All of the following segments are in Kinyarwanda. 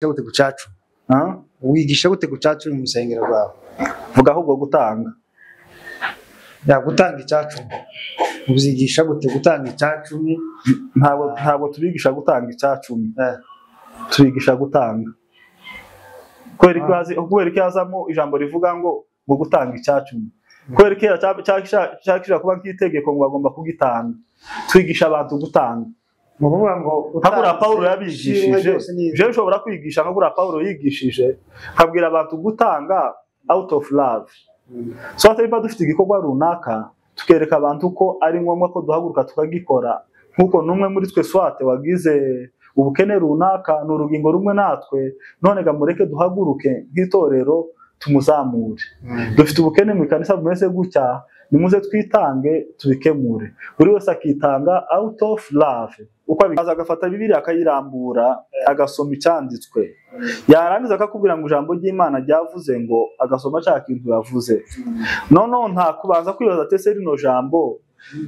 Gute ku cyacu? Wigisha gute ku cyacu mu rusengero rwawe? Vuga ahubwo gutanga. Ya, gutanga icyacumi. Uzigisha gute gutanga icyacumi? Ntabwo tubigisha gutanga icyacumi. Tubigisha gutanga. Kubera ko hazamo ijambo rivuga ngo gutanga icyacumi. Kubera ko cyakira kuba nk'itegeko ngo bagomba kugitanga. Twigisha abantu gutanga. Muvuga ngo nkabura Paulo yabigishije. Je nshobora kwigisha nkabura Paulo yigishije, nkabwira abantu gutanga out of love. So atari dufite igikorwa runaka tukereka abantu ko ari ngombwa ko duhaguruka tukagikora, nkuko numwe muri twe swate wagize ubukene runaka n'urugingo rumwe natwe, none ga mureke duhaguruke nk'itorero tumuzamure. Dufite ubukene mu kanisa bumeze gutya, nimuze twitange tubikemure. Buri wese akitanga out of love. Uko abigaza agafata Bibiliya akayirambura agasoma icyanditswe, yarangiza akakubwira ngo ijambo ry'Imana ryavuze ngo, agasoma cya kintu yavuze. None nta kubanza kwibaza ati ese rino jambo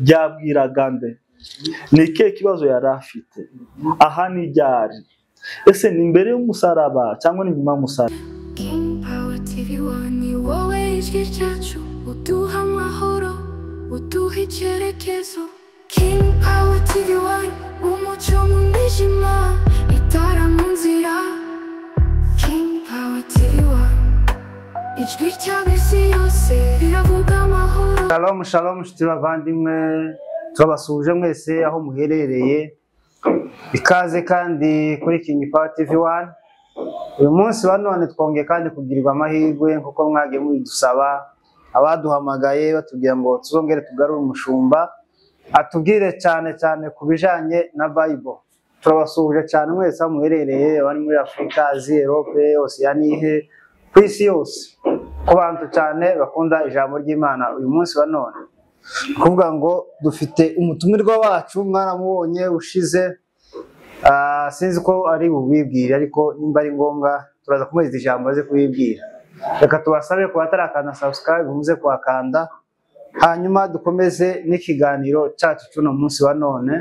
ryabwiraga nde? Ni ikihe kibazo yari afite? Aha ni ryari? Ese ni imbere y'umusaraba cyangwa ni nyuma y'umusaraba? King Power TV 1 ni wowe ijwi ryacu, uduha amahoro, uduha icyerekezo. King Power TV 1, umucyo mu mwijima, itara mu nzira. King Power TV 1, ijwi ry'ab'isi yose riravuga amahoro. Shalom shalom nshuti bavandimwe, turabasuhuje mwese aho muherereye. Ikaze kandi kuri King Power TV 1. Uyu munsi wa none twongeye kandi kugirirwa amahirwe nkuko mwagiye mubidusaba, abaduhamagaye batubwira ngo tuzongere tugarure umushumba atubwire cyane cyane ku bijanye na Bible. Turabasuhuje cyane mwese aho muherereye, abari muri Afurika, Aziya, Europe, Oceanie, ku isi yose, ku bantu cyane bakunda ijambo ry'Imana. Uyu munsi wa none kuvuga ngo dufite umutumirwa wacu, mwaramubonye ushize. Sinzi ko ari bubibwire, ariko nimba ari ngombwa turaza kumuhereza ijambo aze kubibwira. Reka tubasabe ku batarakanda subscribe muze kuhakanda, hanyuma dukomeze n'ikiganiro cyacu cy'uno munsi wa none.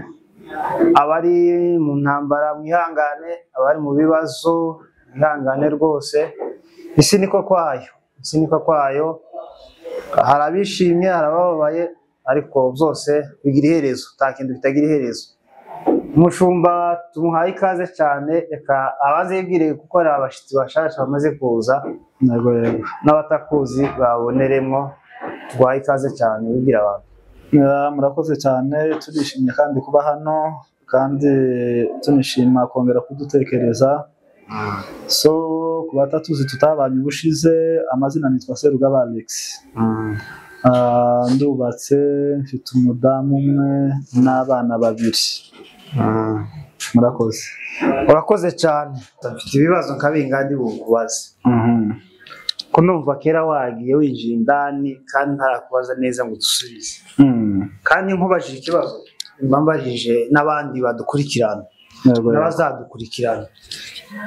Abari mu ntambara mwihangane, abari mu bibazo mwihangane rwose, isi niko kwayo, isi niko kwayo. Hari abishimye, hari abababaye, ariko byose bigira iherezo, nta kintu kitagira iherezo. Umushumba tumuhaye ikaze cyane, reka abaze yibwire kuko hari abashitsi bashasha bamaze kuza n'abatakuzi baboneremo. Tuguhaye ikaze cyane, wibwire abantu. Murakoze cyane, turishimye kandi kuba hano, kandi tunishima kongera kudutekereza. So ku batatuzi tutabanye ubushize, amazina nitwa Serugaba Alex. Ndubatse, mfite umudamu umwe n'abana babiri. Murakoze. Urakoze cyane. Mfite ibibazo nkabingandi bukubaze. Ko numva kera wagiye winjira indani kandi ntarakubaza neza ngo dusubize. Kandi nkubajije ikibazo mbambajije n'abandi badukurikirana n'abazadukurikirana.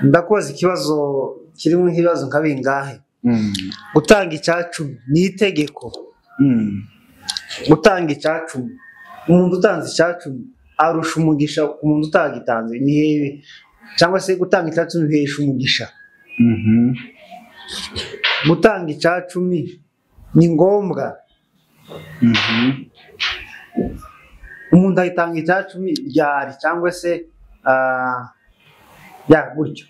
Ndakubaza ikibazo kirimo nk'ibibazo nkabingahe. Gutanga icyacumi ni itegeko. Gutanga icyacumi, umuntu utanze icyacumi arusha umugisha umuntu utagitanze, ni hehe? Cyangwa se gutanga icyacumi bihesha umugisha. Gutanga icyacumi ni ngombwa. Umuntu ayitanga icyacumi ryari, cyangwa se ya gutyo.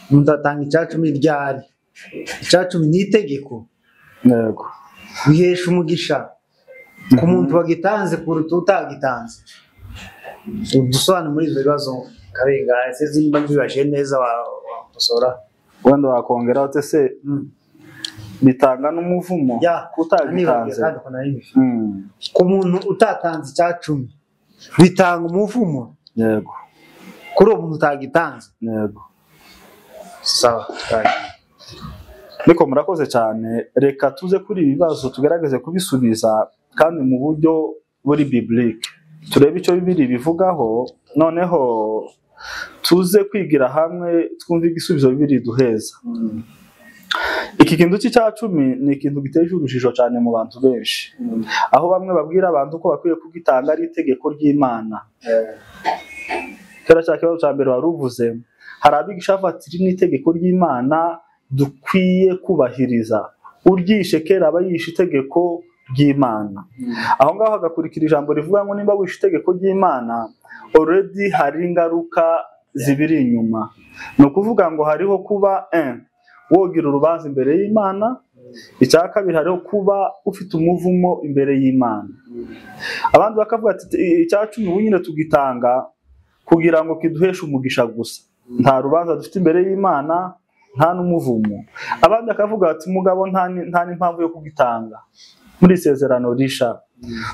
Umuntu atanga icyacumi ryari? Icyacumi ni itegeko. Yego. Bihesha umugisha ku muntu wagitanze kuruta utagitanze. Udusobanure muri ibyo bibazo kabenga, ese nimba mbibaje neza wakosora. Wenda wakongera ute se bitanga n'umuvumo kutagitanze? Ku muntu utatanze icyacumi bitanga umuvumo. Yego. Kuri uwo muntu utagitanze. Yego. Sawa. Niko murakoze cyane, reka tuze kuri ibi bibazo tugerageze kubisubiza kandi mu buryo buri biblique. Turebe icyo Bibiliya bivugaho, noneho tuze kwigira hamwe twumve igisubizo Bibiliya duheza. Iki kintu cy'icacumi ni ikintu giteje urujijo cyane mu bantu benshi, aho bamwe babwira abantu ko bakwiye kugitanga ari itegeko ry'Imana. Kera cya kibazo cya mbere waruvuze, Hari abigisha bafatira n'itegeko ry'Imana dukwiye kubahiriza, uryishe kera aba yishe itegeko ry'Imana. Aho ngaho hagakurikira ijambo rivuga ngo nimba wishe itegeko ry'Imana already hari ingaruka zibiri inyuma. Ni ukuvuga ngo hariho kuba wogira urubanza imbere y'Imana, icya kabiri hariho kuba ufite umuvumo imbere y'Imana. Abandi bakavuga ati icya cumi ubu nyine tugitanga kugira ngo kiduheshe umugisha gusa, nta rubanza dufite imbere y'Imana, nta n'umuvumo. Abandi bakavuga ati mugabo nta n'impamvu yo kugitanga muri isezerano risha.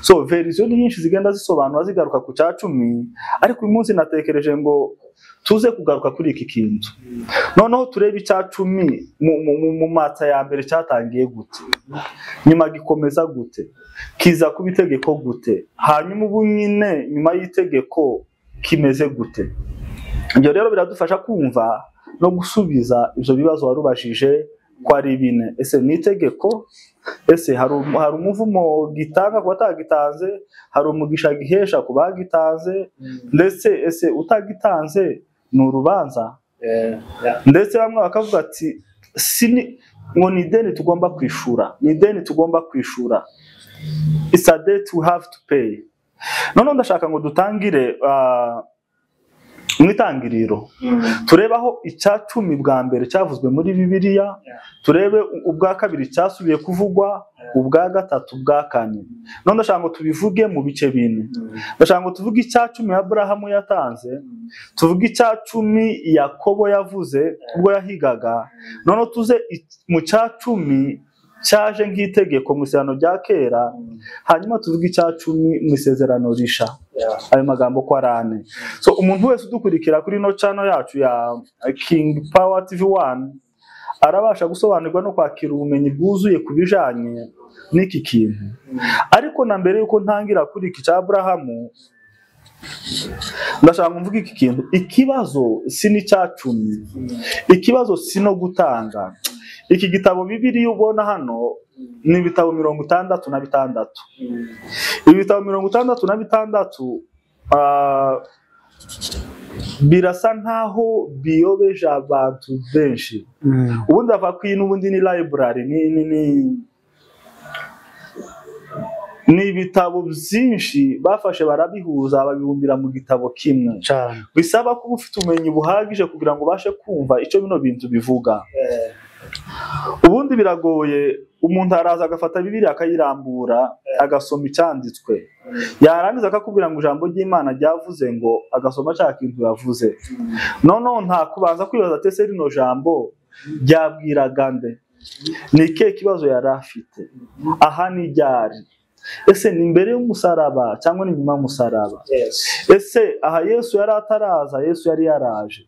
So version nyinshi zigenda zisobanura zigaruka ku cya cumi, ariko uyu munsi natekereje ngo tuze kugaruka kuri iki kintu. Noneho turebe icya cumi mu matsa ya mbere cyatangiye gute, nyuma gikomeza gute, kiza kuba itegeko gute, hanyuma ubu nyine nyuma y'itegeko kimeze gute. Ibyo rero biradufasha kumva no gusubiza ibyo bibazo warubajije ko ari bine. Ese ni itegeko? Ese hari umuvumo gitanga ku batagitanze? Hari umugisha gihesha ku bagitanze? Ndetse ese utagitanze ni urubanza? Ndetse bamwe bakavuga ati ngo ni ideni tugomba kwishura, ni ideni tugomba kwishura, it's a debt we have to pay. Noneho ndashaka ngo dutangire mu itangiriro, turebe aho icya cumi bwa mbere cyavuzwe muri Bibiliya, turebe ubwa kabiri cyasubiye kuvugwa, ubwa gatatu, ubwa kane. None ndashaka ngo tubivuge mu bice bine. Ndashaka ngo tuvuge icya cumi Aburahamu yatanze, tuvuge icya cumi Yakobo yavuze ubwo yahigaga, none tuze mu cya cumi cyaje nk'itegeko mu isezerano rya kera, hanyuma tuvuge icya cumi mu isezerano risha. Ayo magambo ko ari ane. So umuntu wese udukurikira kuri no channel yacu ya King Power TV 1 arabasha gusobanurwa no kwakira ubumenyi bwuzuye kubijanye n'iki kintu. Ariko na mbere yuko ntangira kuri iki cya Aburahamu, ndashaka mvuga iki kintu. Ikibazo si n'icya cumi, ikibazo si no gutanga. Iki gitabo Bibiliya ubona hano ni ibitabo 66. Ibitabo 66 birasa nkaho biyobeje abantu benshi. Ubundi ava ku n'ubundi ni library, ni ibitabo byinshi bafashe barabihuza babibumbira mu gitabo kimwe. Bisaba kuba ufite ubumenyi buhagije kugira ngo ubashe kumva icyo bino bintu bivuga. Ubundi biragoye, umuntu araza agafata Bibiliya akayirambura agasoma icyanditswe, yarangiza akakubwira ngo ijambo ry'Imana ryavuze ngo, agasoma cya kintu yavuze. Noneho nta kubanza kwibaza ati ese rino jambo ryabwiraga nde? Ni ikihe kibazo yari afite? Aha ni ryari? Ese ni imbere y'umusaraba cyangwa ni nyuma y'umusaraba? Ese aha Yesu yari ataraza, Yesu yari yaraje?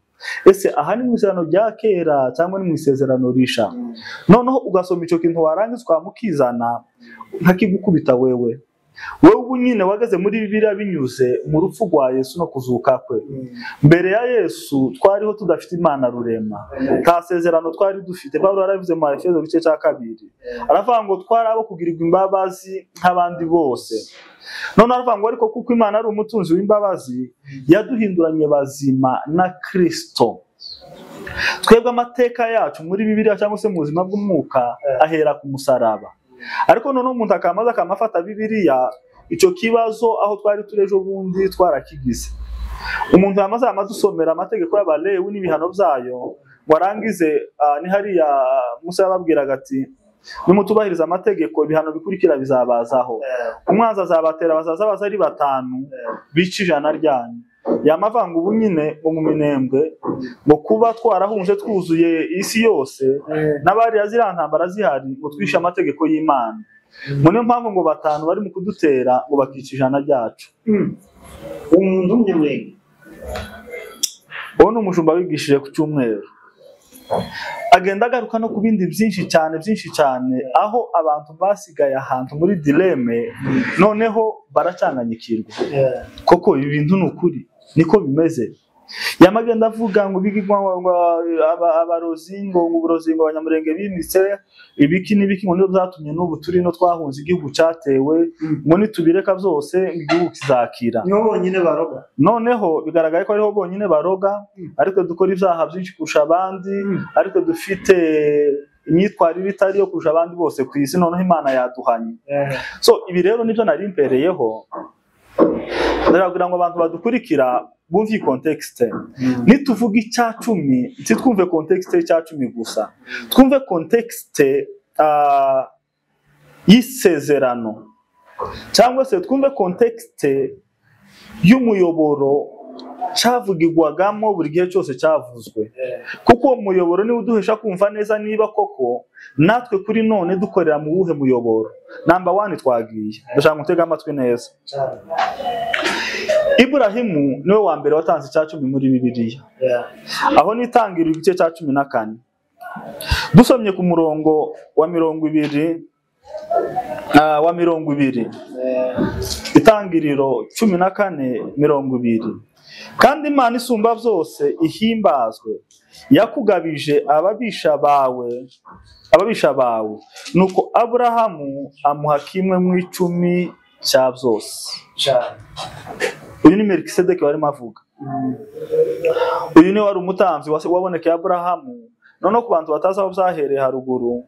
Ese aha ni mu isezerano rya kera cyangwa ni mu isezerano risha? Noneho ugasoma icyo kintu warangiza ukamukizana ntakigukubita wewe. Wewe ubu nyine wageze muri Bibiliya binyuze mu rupfu rwa Yesu no kuzuka kwe. Mbere ya Yesu twariho tudafite Imana rurema, nta sezerano twari dufite. Pawulo yarabivuze mu Efeso igice cya 2, aravuga ngo twari abo kugirirwa imbabazi nk'abandi bose. None aravuga ngo ariko kuko Imana ari umutunzi w'imbabazi yaduhinduranye bazima na Kristo. Twebwe amateka yacu muri Bibiliya cyangwa se mu buzima bw'umwuka ahera ku musaraba. Ariko none umuntu akamaza akamafata Bibiliya, icyo kibazo aho twari turi ejo bundi twarakigize. Umuntu yamaze amadusomera amategeko y'abalewi n'ibihano byayo, warangize ni hariya Musa yababwiraga ati nimutubahiriza amategeko ibihano bikurikira bizabazaho. Umwanzi azabatera bazaza baza ari 5 bica 100 ryanyu. Yamavanga ubu nyine mu minembwe ngo kuba twarahunze twuzuye isi yose n'abari azira ntambara zihari ngo twishe amategeko y'Imana. Ngo niyo mpamvu ngo 5 bari mu kudutera ngo bakica 100 ryacu. Umuntu umwe uwo ni umushumba wigishije ku cyumweru, agenda agaruka no ku bindi byinshi cyane byinshi cyane, aho abantu basigaye ahantu muri dilemme, noneho baracanganyikirwa. Koko ibi bintu ni ukuri, niko bimeze. Yamagenda avuga ngo bigigwa ngo abarozi ngo uburozi ngo abanyamurenge bimitse ibiki n'ibiki ngo nibyo byatumye n'ubu turi no twahunze igihugu cyatewe, ngo nitubireka byose igihugu kizakira. Niho bonyine baroga. Noneho bigaragaye ko ariho bonyine baroga, ariko dukora ibyaha byinshi kurusha abandi, ariko dufite imyitwarire itari yo kurusha abandi bose ku isi, noneho Imana yaduhanye. So ibi rero nibyo nari mpereyeho, ndagira ngo abantu badukurikira bumve contexte. Nituvuga icya cumi, ntitwumve contexte y'icya cumi gusa, twumve contexte y'isezerano, cyangwa se twumve contexte y'umuyoboro cyavugirwagamo buri gihe cyose cyavuzwe, kuko uwo muyoboro niwo uduhesha kumva neza niba koko natwe kuri none dukorera mu wuhe muyoboro. Number one, twagiye, ndashaka gutega amatwi neza. Iburahimu niwe wa mbere watanze icya cumi muri Bibiliya, aho nitangirira igice cya 14, dusomye ku murongo wa 20, wa 20. Itangiriro 14:20. Kandi Imana isumba byose ihimbazwe, yakugabije ababisha bawe, ababisha bawe. Nuko Aburahamu amuha kimwe mu icumi cya byose. Uyu ni Melikisedeki warimo avuga. Uyu ni wari umutambyi wabonekeye Aburahamu. Noneho ku bantu batazi aho byahereye haruguru,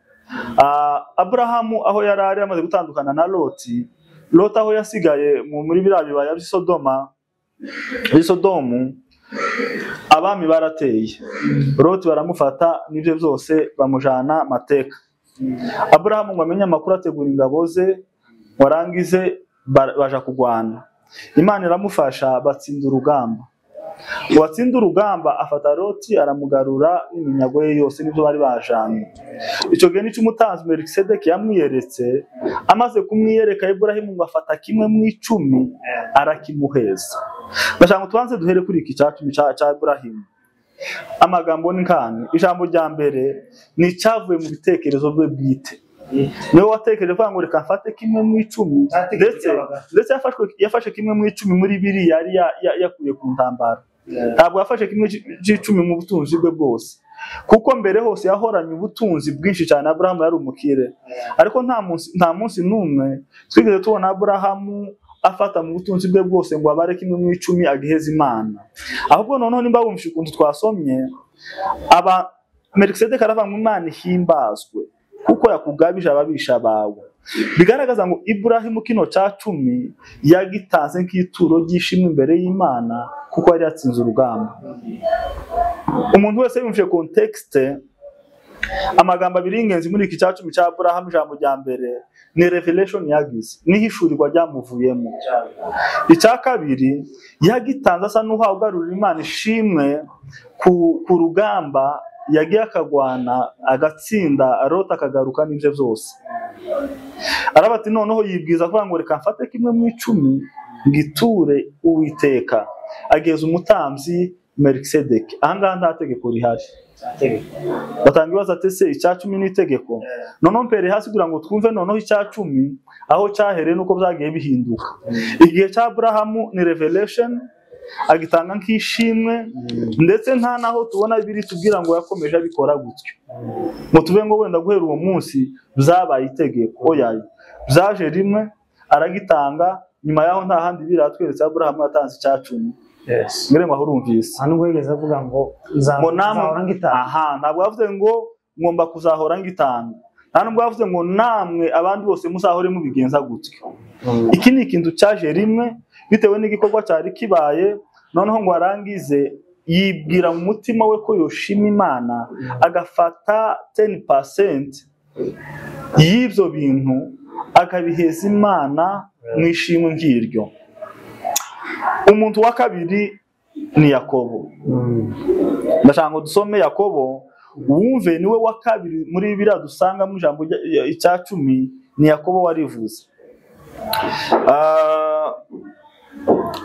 Aburahamu aho yari ari amaze gutandukana na Loti, Loti aho yasigaye muri biriya bibaya by'i Sodoma, by'i Sodomu, abami barateye Loti, baramufata n'ibyo byose bamujana mateka. Aburahamu ngo amenye amakuru, ategura ingabo ze, warangize baja kugwana. Imana iramufasha, batsinda urugamba. Ngo batsinde urugamba, afata Loti aramugarura n'iminyago ye yose n'ibyo bari bajanye. Icyo gihe nicyo umutanzi Melikisedeki yamwiyeretse. Amaze kumwiyereka, Iburahimu ngo afata kimwe mu icumi arakimuheza. Ndashaka ngo tubanze duhere kuri iki cya cumi cya Iburahimu. Amagambo ni nkani: ijambo rya mbere ni icyavuye mu bitekerezo bye bwite. Niwe watekereje kuvuga ngo reka mfate kimwe mu icumi. Ndetse yafashe kimwe mu icumi muri biriya yari yakuye ku ntambara. Ntabwo yafashe kimwe cy'icumi mu butunzi bwe bwose, kuko mbere hose yahoranye ubutunzi bwinshi cyane. Aburahamu yari umukire, ariko nta munsi n'umwe twigeze tubona Aburahamu afata mu butunzi bwe bwose ngo abare kimwe mu icumi agiheza Imana. Ahubwo noneho nimba wumvishe ukuntu twasomye, aba Melikisedeki aravuga ngo Imana ihimbazwe kuko yakugabije ababisha bawe. Bigaragaza ngo Iburahimu kino cya cumi yagitanze nk'ituro ry'ishimwe imbere y'Imana, kuko yari yatsinze urugamba. Umuntu wese yumvise contexte, amagambo abiri y'ingenzi muri iki cya cumi cya Aburahamu: ijambo rya mbere ni revelation yagize, n'ihishurirwa ryamuvuyemo. Icya kabiri, yagitanze asa n'uhawe ugarurira Imana ishimwe ku rugamba yagiye akagwana agatsinda, Loti akagaruka n'ibyo byose. Araba ati noneho yibwiza kuvuga ngo reka mfate kimwe mu icumi ngiture Uwiteka, ageza umutambyi Melikisedeki. Ahangaha nta tegeko rihari. Batanga ibibazo ati ese icya cumi ni itegeko? Noneho mpere hasi kugira ngo twumve noneho icya cumi aho cyahereye nuko byagiye bihinduka. Igihe cya Aburahamu ni revelation, agitanga nk'ishimwe, ndetse nta naho tubona biri tubwira ngo yakomeje abikora gutyo, ngo tuve ngo wenda guhera uwo munsi byabaye itegeko. Oya, byaje rimwe aragitanga, nyuma yaho nta handi biratweretse Aburahamu yatanze icya cumi. Ngire ngo aho urumvise. Nta nubwo yigeze avuga ngo ngo namwe nzahora ngitanga. Aha ntabwo yavuze ngo ngomba kuzahora ngitanga, nta nubwo yavuze ngo namwe abandi bose muzahore mubigenza gutyo. Iki ni ikintu cyaje rimwe bitewe n'igikorwa cyari kibaye, noneho ngo arangize yibwira mu mutima we ko yoshima Imana, agafata 10% y'ibyo bintu akabiheza Imana mu ishimwe nk'iryo. Umuntu wa kabiri ni Yakobo. Ndashaka ngo dusome Yakobo, wumve niwe wa kabiri muri Bibiliya dusangamo ijambo icya cumi, ni Yakobo warivuze.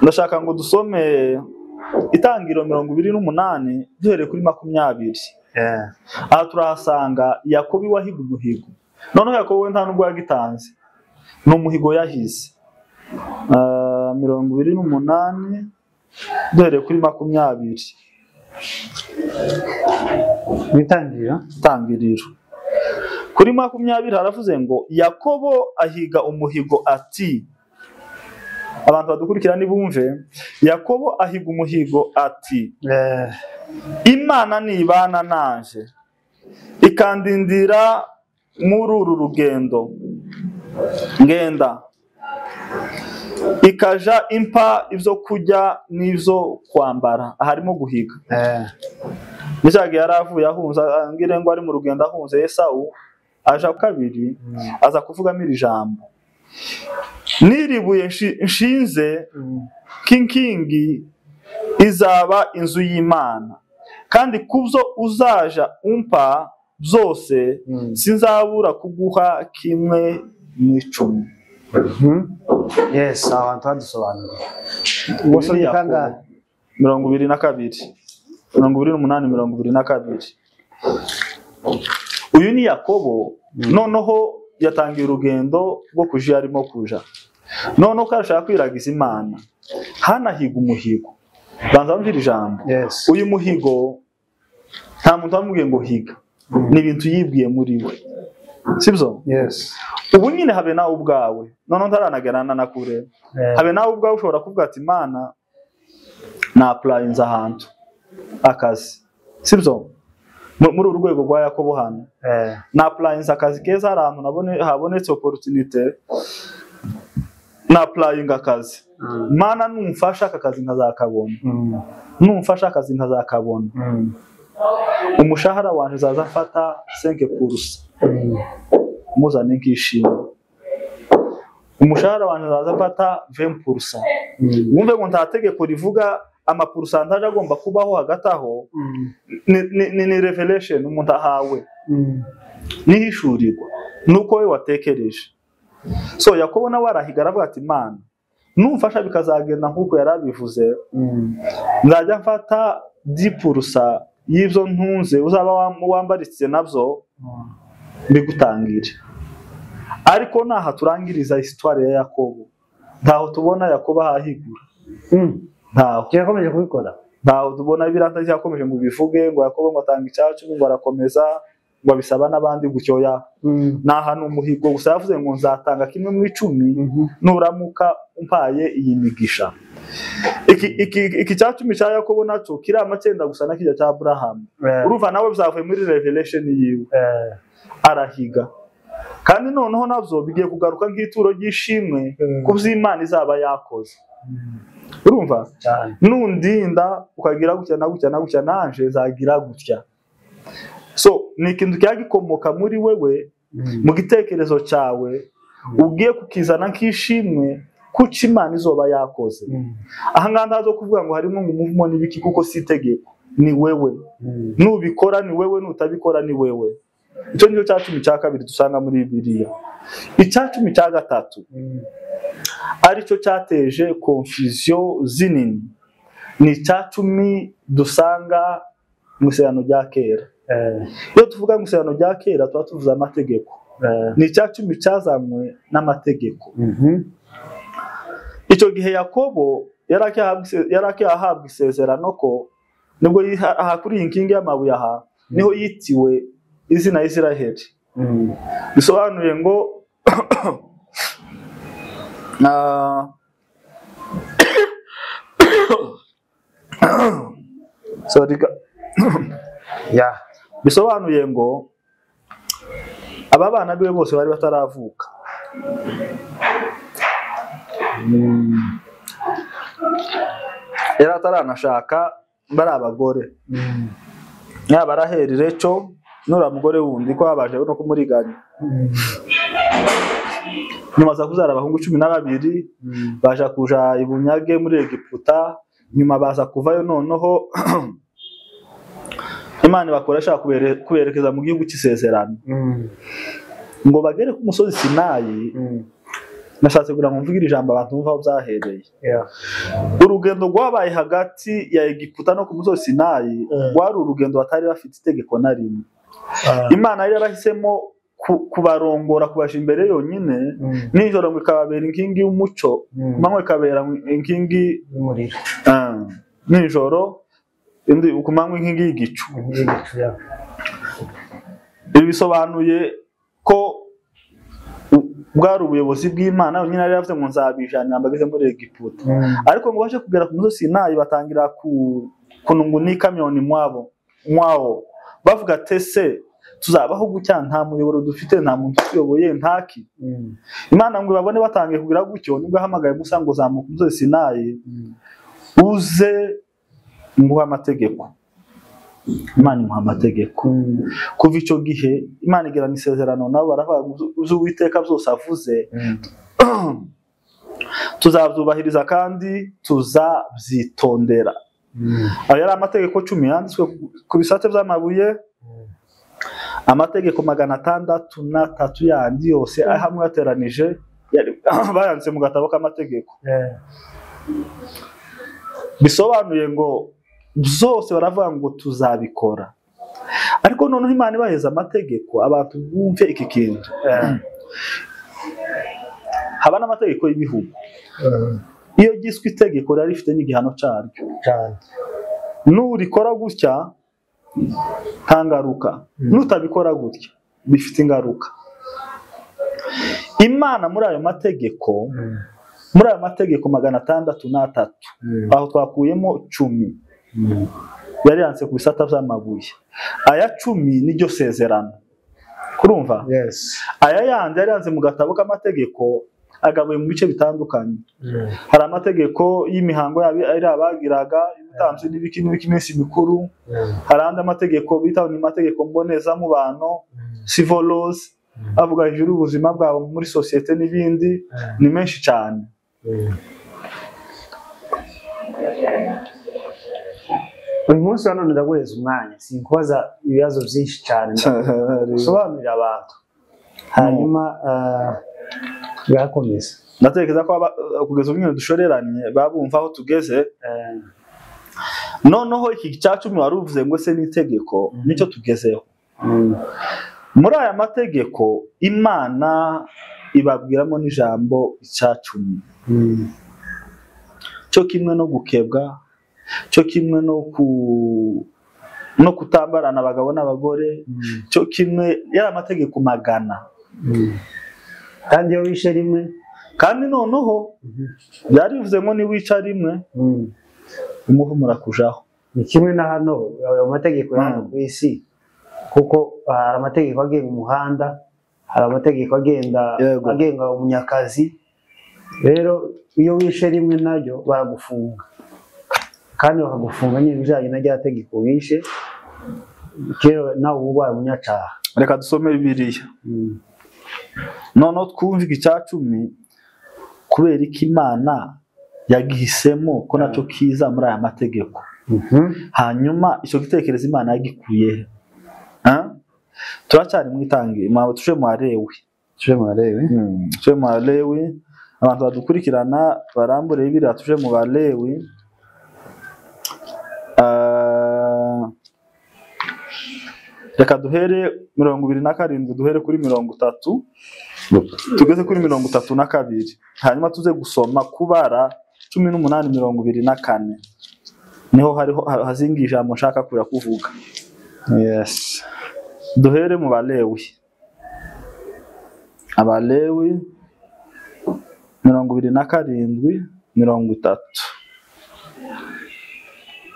Ndashaka ngo dusome Itangiriro 28 duhereye kuri 20. Aha turahasanga Yakobo wahiga umuhigo. Noneho Yakobo we nta nubwo yagitanze, ni umuhigo yahize. 28. Duhereye kuri 20. Mwitangiriro. Tangiriro. Kuri 20 haravuze ngo Yakobo ahiga umuhigo ati, abantu badukurikira nibumve, Yakobo ahiga umuhigo ati, Imana nibana nanje ikandindira muri uru rugendo ngenda, ikaja impa ibyo kurya n'ibyo kwambara. Harimo guhiga. Nishaga yaravuye ahunze, ngire ngo ari mu rugendo ahunze Esawu, aja kabiri aza kuvugamo iri jambo, niribuye nshinze kinkingi izaba inzu y'Imana, kandi kubyo uzaja umpa byose sinzabura kuguha kimwe mu 10. Yes, abantu badusobanuriye. Wasomye kangahe? 22. 28, 22. Uyu ni Yakobo, noneho yatangiye urugendo rwo kuja arimo kuja. Noneho ko arashaka kwiragiza Imana, hanahiga umuhigo. Banza mvira ijambo. Yes. Uyu muhigo nta muntu wamubwiye ngo higa, ni ibintu yibwiye muri we, sibyo? Yes. Ubu nyine habe nawe ubwawe, noneho ntaranagerana na kure, habe nawe ubwawe ushobora kuvuga ati Imana na applyinze ahantu akazi, sibyo? Muri uru rwego rwa Yakobo hano na applyinze akazi keza, hari ahantu nabone habonetse opportunity, na applyinga akazi. Mana numfasha aka kazi nkazakabona, numfasha akazi nkazakabona, umushahara wanje zaza mfata 5%, muzane nkishimwe. Umushahara wanje zaza mfata 20%. Wumve ngo nta tegeko rivuga amapurusantaje agomba kubaho hagati aho, ni revelation umuntu ahawe, nihishurirwa nuko we watekereje. So Yakobo nawe arahiga aravuga ati Imana numfasha bikazagenda nkuko yarabivuze, nzajya mfata 10% y'ibyo ntunze uzaba wambaritse nabyo mbigutangire. Ariko naha turangiriza histoire ya Yakobo, ntaho tubona Yakobo ahahigura. Ntaho yakomeje kubikora, ntaho tubona biranta yakomeje ngo bivuge ngo Yakobo ngo atanga icyacu ngo arakomeza ngo abisaba n'abandi gutyoya. Naha ni umuhigo gusa, yavuze ngo nzatanga kimwe mu 10 nuramuka umpaye iyi migisha. Iki cya 10 cya Yakobo naco kiri amacyenda gusa na kijya cya Abraham. Urumva nawe byavuye muri revelation yiwe, arahiga. Kandi noneho navyo bigiye kugaruka nk'ituro ry'ishimwe ku vy'Imana izaba yakoze. Urumva nundinda ukagira gutya na gutya na gutya, nanje nzagira gutya. So ni ikintu cyagikomoka muri wewe, mu gitekerezo cyawe, ugiye kukizana nk'ishimwe kuko Imana izoba yakoze. Aha ngaha ntazo kuvuga ngo harimo ngo umuvumo n'ibiki, kuko si itegeko, ni wewe. Nubikora ni wewe, nutabikora ni wewe. Icyo nicyo cya 10 cya kabiri dusanga muri Bibiliya. Icya 10 cya gatatu aricyo cyateje confusion zinini, ni icya 10 dusanga mu Isezerano rya Kera. Iyo tuvuga mu Isezerano rya Kera tuba tuvuze amategeko. Ni icya 10 cyazanywe n'amategeko. Icyo gihe Yakobo yari akihabwa isezerano ko nibwo aha kuri iyi nkingi y'amabuye aha niho yitiwe izina Isiraheli. Bisobanuye ngo sorry, bisobanuye ngo aba bana biwe bose bari bataravuka. Yari ataranashaka, bari abagore. Yaba Raheli Recho nura mugore wundi ko habaje no kumuriganya. Nyuma za kuzara abahungu 12 baja kuja ibunyage muri Egiputa, nyuma baza kuvayo noneho Imana bakoresha kuberekeza mu gihugu cy'isezerano. Ngo bagere ku musozi Sinayi. Nashatse kugira ngo mvugire ijambo abantu bumva aho byahereye. Urugendo rwabaye hagati ya Egiputa no ku musozi Sinayi rwari urugendo batari bafite itegeko na rimwe. Imana yari yarahisemo kubarongora kubaja imbere yonyine, nijoro ngo ikababera inkingi y'umuco, kumanywa ikabera inkingi y'umuriro, nijoro indi kumanywa inkingi y'igicu. Ibi bisobanuye ko bwari ubuyobozi bw'Imana yonyine yari yavuze ngo nzabijanira mbageze muri Egiputa. Ariko ngo baje kugera ku musozi Sinayi batangira kunungunika myoni mwabo bavuga tese tuzabaho gutya, nta muyoboro dufite, nta muntu utuyoboye, ntaki. Imana ngo babone batangiye kugira gutyo, nibwo ahamagaye Musa ngo zamuka umusozi Sinayi uze nguha amategeko. Imana imuha amategeko. Kuva icyo gihe Imana igirana isezerano nabo, baravuga ngo Uwiteka byose avuze tuzabyubahiriza kandi tuzabyitondera. Ayo yari amategeko 10 yanditswe ku bisate by'amabuye, amategeko 603 yandi yose hamwe yateranije bayanditse mu gatabo k'amategeko. Bisobanuye ngo byose baravuga ngo tuzabikora. Ariko noneho Imana ibaheza amategeko, abantu bumve iki kintu. Haba n'amategeko y'ibihugu. Iyo giswe itegeko rari rifite n'igihano cyaryo. Nurikora gutya nta ngaruka, nutabikora gutya bifite ingaruka. Imana muri ayo mategeko, muri ayo mategeko 603, aho twakuyemo 10 yari yanditse ku bisata by'amabuye. Aya 10 niryo sezerano. Kurumva? Yes. Aya yandi yari yanditse mu gatabo k'amategeko agabuye mu bice bitandukanye. Hari amategeko y'imihango ari abagiraga ibitambyi n'ibiki n'ibiki iminsi mikuru. Hari andi amategeko bita ni amategeko mbonezamubano, civil laws, avuga hejuru y'ubuzima bwabo muri societe n'ibindi, ni menshi cyane. Uyu munsi wa none ndaguheza umwanya, sinkubaza ibibazo byinshi cyane, usobanurira abantu hanyuma bwakomeza. Ndatekereza ko kugeza ubu nyine dushoreranye babumva aho tugeze. Noneho iki cya 10 wari uvuze ngo se n'itegeko, nicyo tugezeho. Muri aya mategeko Imana ibabwiramo n'ijambo icya 10, cyo kimwe no gukebwa, cyo kimwe no kutambarana abagabo n'abagore, cyo kimwe yari amategeko 100. Kandi iyo wishe rimwe, kandi noneho byari bivuze ngo ni wica rimwe umuvumo urakujaho. Ni kimwe na hano ayo mategeko hano ku isi, kuko hari amategeko agenga umuhanda, hari amategeko agenga umunyakazi. Rero iyo wishe rimwe naryo baragufunga, kandi bakagufunga nyine ibijyanye na rya tegeko wishe, kera nawe ubaye umunyacaha. Reka dusome Bibiliya. Noneho twumve icya 10 kubera ko Imana yagihisemo ko nacyo kiza muri aya mategeko. Hanyuma icyo gitekerezo Imana yagikuye he? Turacyari mu itangi, tuje mu Balewi. Tuje mu Balewi. Tuje mu Balewi, abantu badukurikirana barambure Bibiliya, tuje mu Balewi. Reka duhere 27 duhere kuri 30 tugeze kuri 32, hanyuma tuze gusoma kubara 18 24, niho hariho hazinga ijambo nshaka kura kuvuga. Yes. Duhere mu Balewi. Abalewi 27 30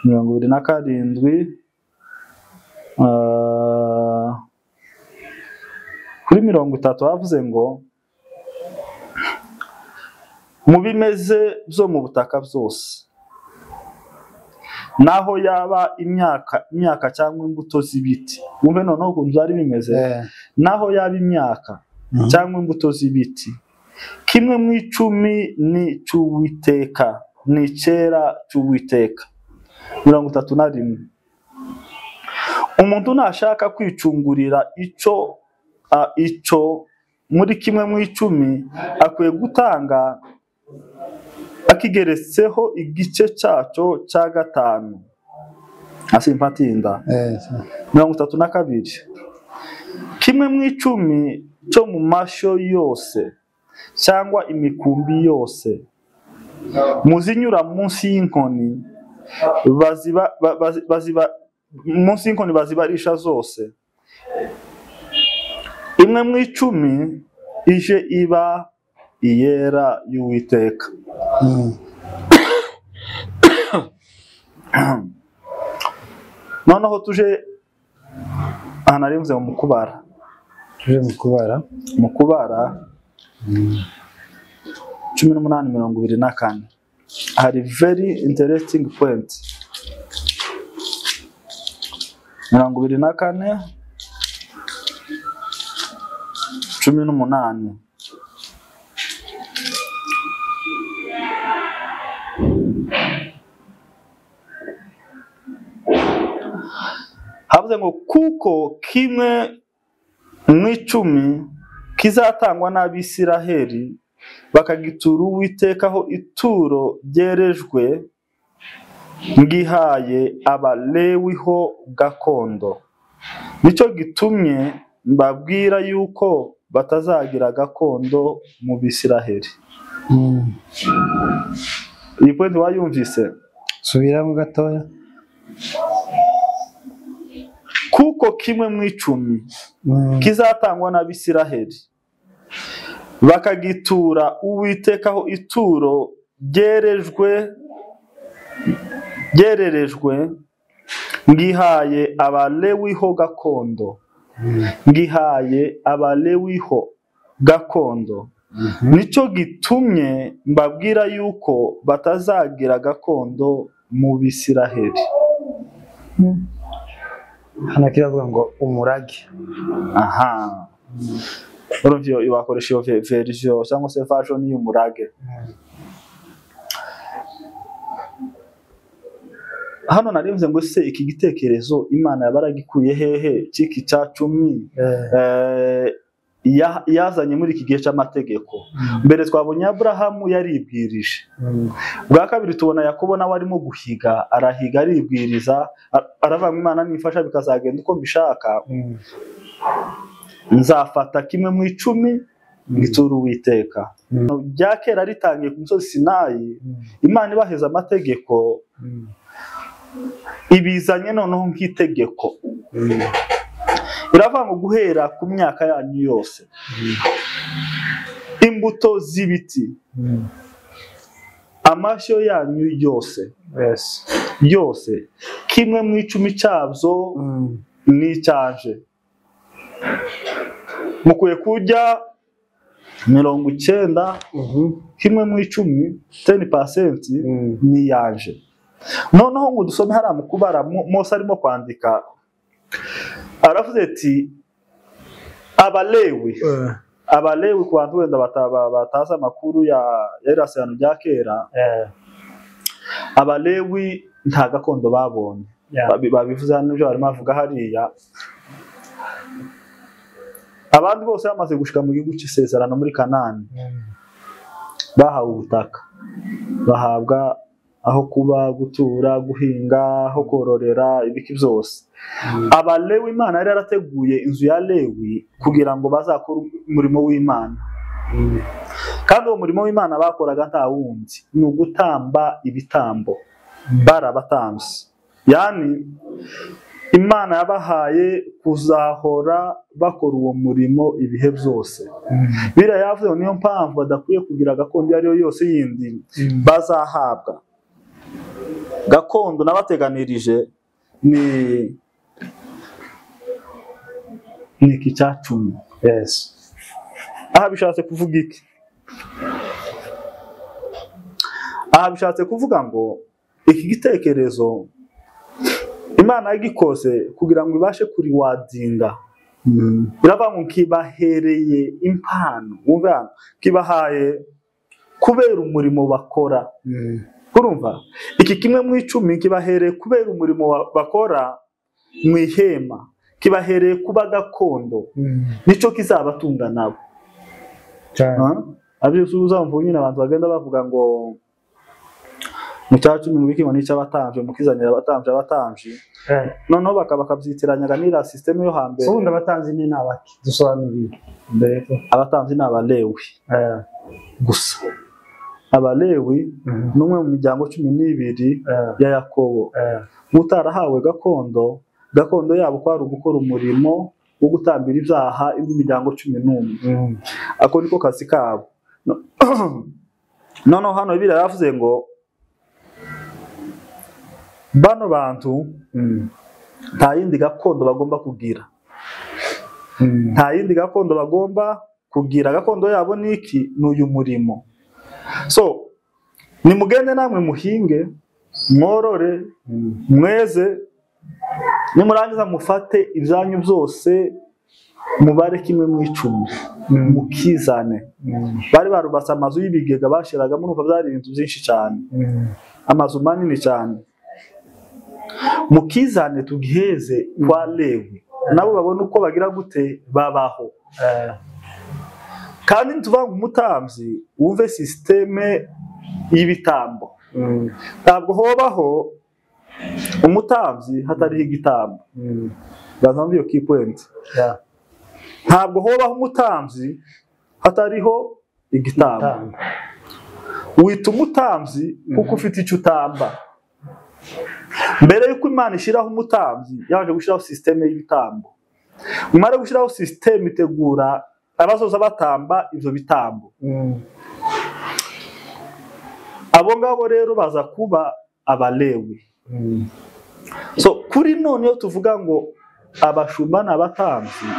27 kuri 30 bavuze ngo mu bimeze byo mu butaka byose, naho yaba imyaka cyangwa imbuto z'ibiti. Wumve noneho ukuntu byari bimeze. Naho yaba imyaka cyangwa imbuto z'ibiti, kimwe mu 10 ni cy'Uwiteka, ni cyera cy'Uwiteka. 31 umuntu nashaka kwicungurira icyo muri kimwe mu 10 akwiye gutanga akigeretseho igice cyacyo cya 5. Asimpatinda. 32 kimwe Kimwe mu icumi cyo mu mashyo yose cyangwa imikumbi yose muzinyura munsi y'inkoni baziba munsi y'inkoni bazibarisha zose, imwe mu icumi ije iba iyera y'Uwiteka. Noneho tuje aha nari mvuze mu kubara, tuje mu kubara, mu kubara 18:24 hari very interesting point. 24 18. Havuze ngo kuko kimwe mu icumi kizatangwa n'Abisiraheli bakagitura Uwitekaho ituro ryerejwe, ngihaye Abalewiho gakondo. Nicyo gitumye mbabwira yuko batazagira gakondo mu Bisiraheli. Iyi point wayumvise? Subiramo gatoya. Kuko kimwe mu icumi kizatangwa n'Abisiraheli bakagitura Uwitekaho ituro ryerejwe, ryererejwe, ngihaye Abalewiho gakondo, ngihaye Abalewiho gakondo. Nicyo gitumye mbabwira yuko batazagira gakondo mu Bisiraheli. Hano kiravuga ngo umurage. Aha. Urumva iyo bakoresha iyo version cyangwa se version y'umurage. Hano narivuze ngo se iki gitekerezo Imana yabaragikuye hehe ciki cya 10 yazanye muri iki gihe cy'amategeko. Mbere twabonye Abrahamu yaribwirije. Bwa kabiri tubona Yakobo nawe arimo guhiga, arahiga aribwiriza, aravuga ngo Imana nifasha bikazagenda uko mbishaka, nzafata kimwe mu icumi ngitura Uwiteka. Bya kera ritangiye ku musozi Sinayi, Imana ibaheza amategeko, ibizanye noneho nk'itegeko. Iravuga ngo guhera ku myaka yanyu yose, imbuto z'ibiti, amashyo yanyu yose, yose, kimwe mu icumi cyabyo n'icyanje. Mukwiye kurya 90, kimwe mu icumi 10% ni yanje. Noneho ngo dusome hariya mu kubara, Mose arimo kwandika, aravuze ati Abalewi, Abalewi ku bantu wenda batazi amakuru ya irasirano rya kera, Abalewi nta gakondo babonye. Babivuze hano ibyo barimo bavuga hariya. Abandi bose bamaze gushika mu gihugu cy'isezerano muri Kanani, bahawe ubutaka, bahabwa aho kuba, gutura, guhinga, aho kororera, ibiki byose. Abalewi Imana yari yarateguye inzu ya Lewi kugira ngo bazakore umurimo w'Imana. Kandi uwo murimo w'Imana bakoraga nta wundi, ni ugutamba ibitambo. Barabatambye. Yani Imana yabahaye kuzahora bakora uwo murimo ibihe byose. Biriya yavuze niyo mpamvu badakwiye kugira gakondo iyo ari yo yose yindi bazahabwa. Gakondo nabateganirije ni iki cya 10. Yes. Aha bishatse kuvuga iki? Aha bishatse kuvuga ngo iki gitekerezo Imana yagikoze kugira ngo ibashe kuriwadinga. Iravuga ngo kibahereye impano, wumve hano, kibahaye kubera umurimo bakora. Urumva? Iki kimwe mu icumi kibahereye kubera umurimo bakora mu ihema, kibahereye kuba gakondo, nico kizabatunga nabo. Abyo uzamva nyine abantu bagenda bavuga ngo Mu cya cumi mubike ngo n'icy'abatambyi, mukizanira abatambyi abatambyi. Noneho bakabyitiranya n'iriya sisiteme yo hambere. So ubundi abatambyi ni n'abaki? Dusobanurire mbere ko abatambyi ni abalewi gusa. Abalewi ni umwe mu miryango 12 ya Yakobo, utarahawe gakondo. Gakondo yabo kwari ugukora umurimo wo gutambira ibyaha indi miryango 11. Ako niko kazi kabo. Noneho hano Bibiliya yaravuze ngo bano bantu nta yindi gakondo bagomba kugira. Nta yindi gakondo bagomba kugira. Gakondo yabo ni iki? Ni uyu murimo. So nimugende namwe muhinge, mworore, mweze, nimurangiza mufate ibyanyu byose mubare kimwe mu 10 mukizane. Bari barubatse amazu y'ibigega bashiragamo, urumva byari ibintu byinshi cyane, amazu manini cyane. Mukizane tugiheze kwa Lewi, nabo babone uko bagira gute babaho. Kandi ntituvanga umutambyi wumve sisiteme y'ibitambo. Ntabwo hobaho umutambyi hatariho igitambo. Bazamva iyo key point. Ntabwo hobaho umutambyi hatariho igitambo. Wita umutambyi kuko ufite icyo utamba. Mbere yuko Imana ishyiraho umutambyi, yabanje gushyiraho sisiteme y'ibitambo. Umara gushyiraho sisiteme itegura abazoza batamba ibyo bitambo. Abo ngabo rero baza kuba abalewi. So kuri none iyo tuvuga ngo abashumba n'abatambyi,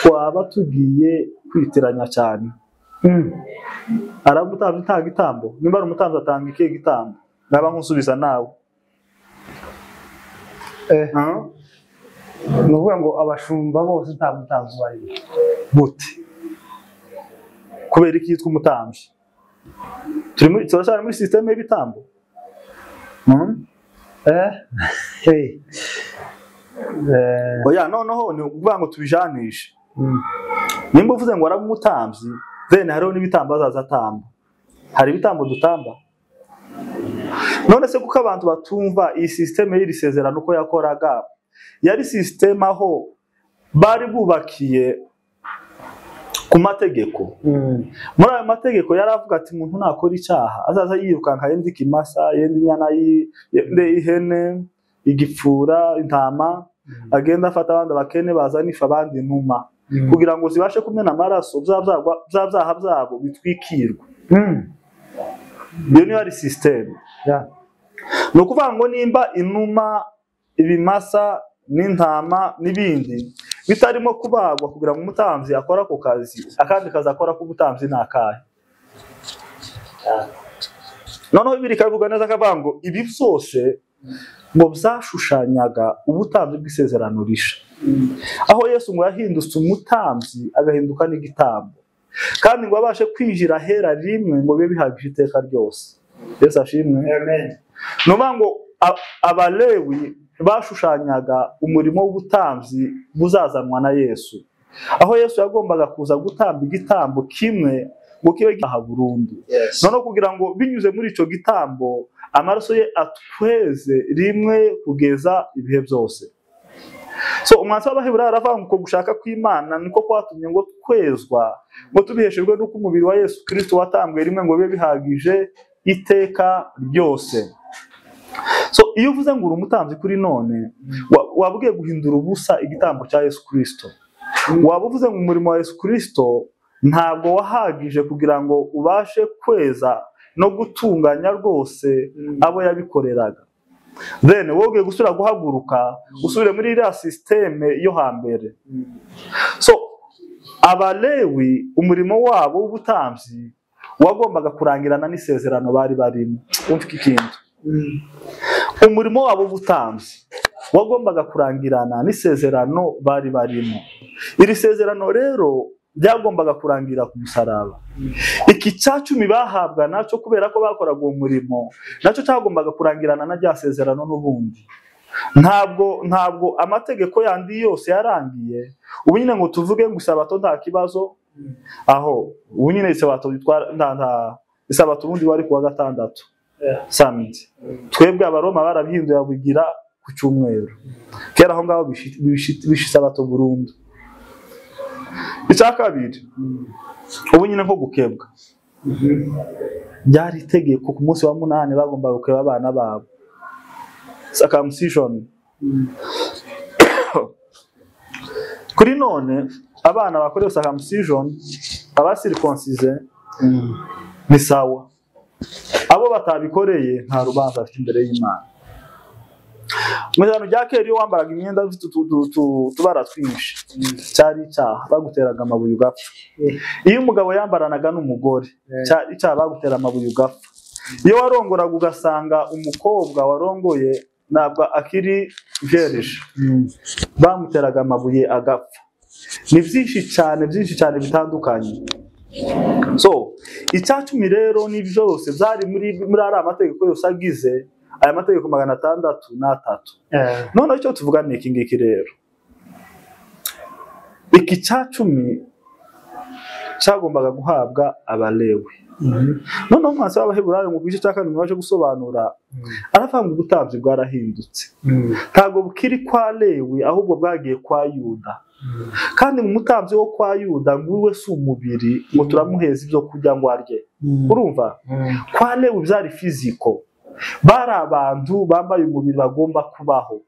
twaba tugiye kwitiranya cyane. Aramutambyi nta gitambo, nimba ari umutambyi atanga ikihe gitambo? Naba nkusubiza nawe. Ni ukuvuga ngo abashumba bose nta mutambyi ubarimo. Gute? Kubera iki yitwa umutambyi? Turacyari muri sisiteme y'ibitambo. Oya, noneho ni ukuvuga ngo tubijanishe. Nimba uvuze ngo araba umutambyi, then hariho n'ibitambo azaza atamba. Hari ibitambo dutamba. None se kuko abantu batumva iyi sisiteme y'iri sezerano uko yakoraga, yari sisiteme aho bari bubakiye ku mategeko. Muri ayo mategeko yaravuga ati umuntu nakora icyaha azaza yirukanka yenda ikimasa, yenda inyana, yenda ihene, igipfura, intama, agenda afata abandi abakene bazana ifu abandi inuma, kugira ngo zibashe kumena amaraso bya byaha byabo bitwikirwe. Iyo niyo ari sisiteme. Ni ukuvuga ngo nimba inuma, ibimasa n'intama n'ibindi bitarimo kubagwa kugira ngo umutambyi akore ako kazi, akandi kazi akora k'ubutambyi ni akahe? Noneho Bibiliya ikabivuga neza akavuga ngo ibi byose ngo byashushanyaga ubutambyi bw'isezerano risha, aho Yesu ngo yahindutse umutambyi agahinduka n'igitambo, kandi ngo abashe kwinjira ahera rimwe ngo bibe bihagije iteka ryose. Yesu ashimwe. Amen. Ni ukuvuga ngo abalewi bashushanyaga umurimo w'ubutambyi buzazanwa na Yesu, aho Yesu yagombaga kuza gutamba igitambo kimwe ngo kibe gihaha burundu. Noneho kugira ngo binyuze muri icyo gitambo amaraso ye atweze rimwe kugeza ibihe byose. So umwansi w'Abaheburayo aravuga ngo gushaka kw'Imana niko kwatumye ngo twezwa, ngo tubiheshejwe n'uko umubiri wa Yesu Kristo watambwe rimwe ngo bibe bihagije iteka ryose. So iyo uvuze ngo uri umutambyi kuri none, waba ugiye guhindura ubusa igitambo cya Yesu Kristo. Waba uvuze ngo umurimo wa Yesu Kristo ntabwo wahagije kugira ngo ubashe kweza no gutunganya rwose abo yabikoreraga. Then wowe ugiye gusubira guhaguruka usubire muri iriya sisiteme yo hambere. So abalewi umurimo wabo w'ubutambyi wagombaga kurangirana n'isezerano bari barimo. Umva iki kintu. Umurimo wabo w'ubutambyi wagombaga kurangirana n'isezerano bari barimo. Iri sezerano rero byagombaga kurangira ku musaraba. Iki cya cumi bahabwa nacyo kubera ko bakoraga uwo murimo, nacyo cyagombaga kurangirana na rya sezerano n'ubundi. Ntabwo amategeko yandi yose yarangiye. Ubu nyine ngo tuvuge ngo isabato nta kibazo, aho ubu nyine isabato bitwara nta isabato ubundi wari kuwa gatandatu. Samedi. Twebwe Abaroma barabihinduye babigira ku cyumweru. Kera aho ngaho bishe isabato burundu. Icya kabiri, ubu nyine nko gukebwa byari itegeko ku munsi wa 8 bagombaga gukeba abana babo, circumcision. Kuri none abana bakorewe circumcision, abasirikonsise ni sawa, abo batabikoreye nta rubanza bafite imbere y'Imana. Mu ijana rya kera iyo wambaraga imyenda ifite utubara twinshi cyari icyaha, baguteraga amabuye ugapfa. Iyo umugabo yambaranaga n'umugore cyari icyaha, bagutera amabuye ugapfa. Iyo warongoraga ugasanga umukobwa warongoye ntabwo akiri vierge, bamuteraga amabuye agapfa. Ni byinshi cyane bitandukanye. So 10 rero ni byose byari muri ari amategeko yose agize aya mategeko 603. None icyo tuvuga ni iki ngiki rero, iki 10 cyagombaga guhabwa Abalewi. Noneho umwansi w'Abaheburayo mu gice cya 2 waje gusobanura, aravuga ngo ubutambyi bwarahindutse, ntabwo bukiri kwa Lewi ahubwo bwagiye kwa Yuda. Kandi mu mutambyi wo kwa Yuda ngo si umubiri ngo turamuheza ibyo kurya ngo arye. Urumva kwa Lewi byari fiziko, bari abantu bambaye umubiri bagomba kubaho,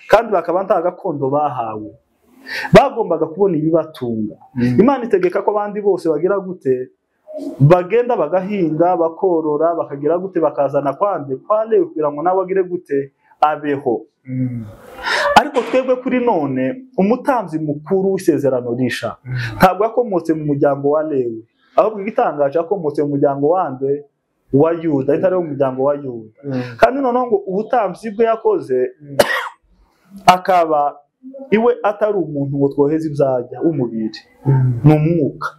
kandi bakaba nta gakondo bahawe, bagombaga kubona ibibatunga. Imana itegeka ko abandi bose bagira gute, bagenda bagahinga bakorora bakagira gute, bakazana kwande kwa Lewi kugira ngo nawe agire gute abeho. Ariko twebwe kuri none umutambyi mukuru w'isezerano risha ntabwo yakomotse mu muryango wa Lewi, ahubwo igitangaje yakomotse mu muryango wande wa Yuda, itari mu muryango wa Yuda. Kandi noneho ngo ubutambyi bwe yakoze akaba iwe atari umuntu ngo twoheze ibyajya w'umubiri, ni umwuka.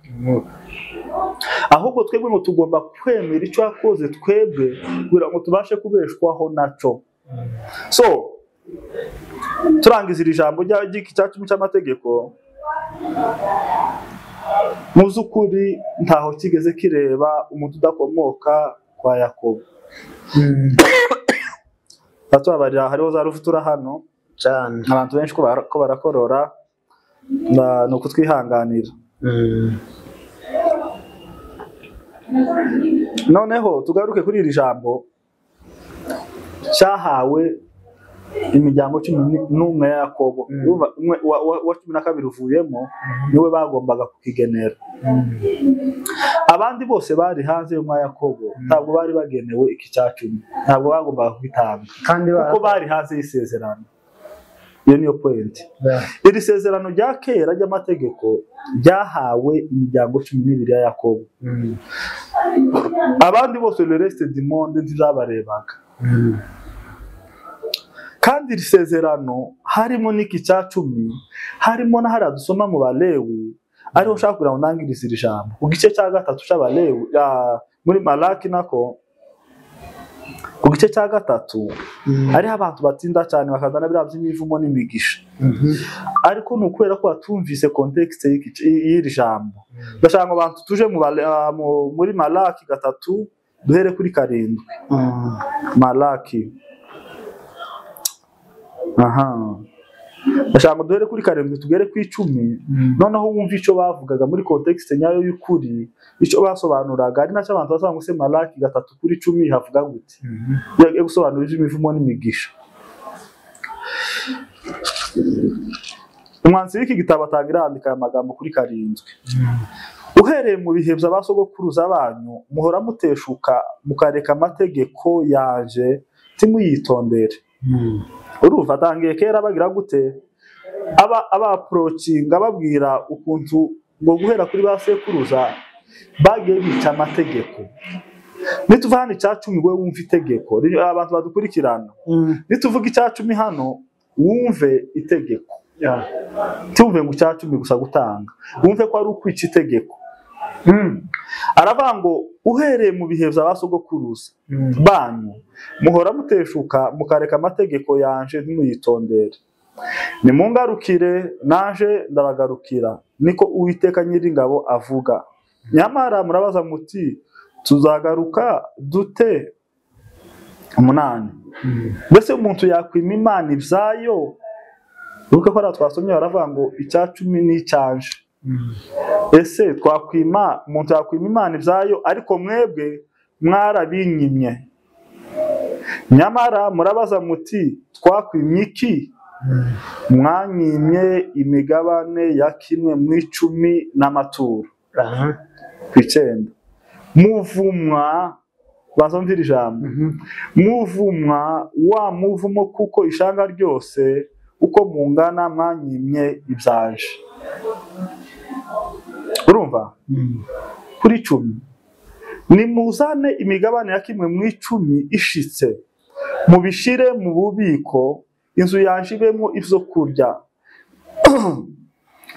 Ahubwo twebwe ngo tugomba kwemera icyo yakoze twebwe kugira ngo tubashe kubeshwaho naco. So turangiza iri jambo ry'iki 10 cy'amategeko, mu by'ukuri ntaho kigeze kireba umuntu udakomoka kwa Yakobo. Batubabarira hariho za rufutura hano cyane, abantu benshi ko barakorora, ni ukutwihanganira. Noneho tugaruke kuri iri jambo cyahawe imiryango 11 ya Yakobo. Wa 12 uvuyemo niwe bagombaga kukigenera. Abandi bose bari hanze yo mwa Yakobo ntabwo bari bagenewe iki 10, ntabwo bagombaga kugitanga kandi kuko bari hanze y'isezerano. Iyo niyo point. Iri sezerano rya kera ry'amategeko ryahawe imiryango 12 ya Yakobo. Abandi bose le reste du monde ntizabarebaga. Kandi iri sezerano harimo n'iki 10, harimo na hariya dusoma mu Balewi, ariho ushaka kugira ngo ntangirize iri jambo ku gice cya 3 cy'Abalewi, muri Malaki nako ku gice cya 3, hariho abantu batinda cyane bakazana biriya by'imivumo n'imigisha. Ariko ni ukubera ko batumvise context y'iri jambo. Ndashaka ngo abantu tuje muri Malaki 3 duhere kuri 7. Malaki, aha, ndashaka ngo duhere kuri 7 tugere ku 10. Noneho wumva icyo bavugaga muri context nyayo y'ukuri, icyo basobanuraga, ari nacyo abantu basanga se Malaki 3 kuri 10 havuga gute, yo gusobanura iby'imivumo n'imigisha. Umwanzi w'iki gitabo atangira yandika aya magambo kuri 7. Uhereye mu bihe by'abasogokuruza banyu muhora muteshuka mukareka amategeko yanje timuyitondere. Urumva atangiye kera bagira gute, aba approachinga babwira ukuntu ngo guhera kuri ba sekuruza bagiye bica amategeko. Nituva hano 10 we wumva itegeko, abantu badukurikirana. Nituvuga 10 hano wumve itegeko. Tumve ngo 10 gusa gutanga, wumve ko ari ukwica itegeko. Aravuga ngo uhereye mu bihe by'abasogokuruza banyu muhora muteshuka mukareka amategeko yanje ntimuyitondere. Nimungarukire naje ndabagarukira, niko Uwiteka Nyiringabo avuga. Nyamara murabaza muti tuzagaruka dute 8. Mbese umuntu yakwima Imana ibyayo? Uruka ko ara twasomye baravuga ngo icya 10 ni icyanje. Ese twakwima, umuntu yakwima Imana ibyayo? Ariko mwebwe mwarabinyimye. Nyamara murabaza muti twakwimye iki? Mwanyimye imigabane ya kimwe mu 10 n'amaturo. Ku 9. Muvumwa, bazumvira ijambo. Muvumwa wa muvumo, kuko ishanga ryose uko mungana mwanyimye ibyaje. Urumva? Kuri 10. Nimuzane imigabane ya kimwe mu 10 ishitse, mubishire mu bubiko, inzu yanje ibemo ivyo kurya.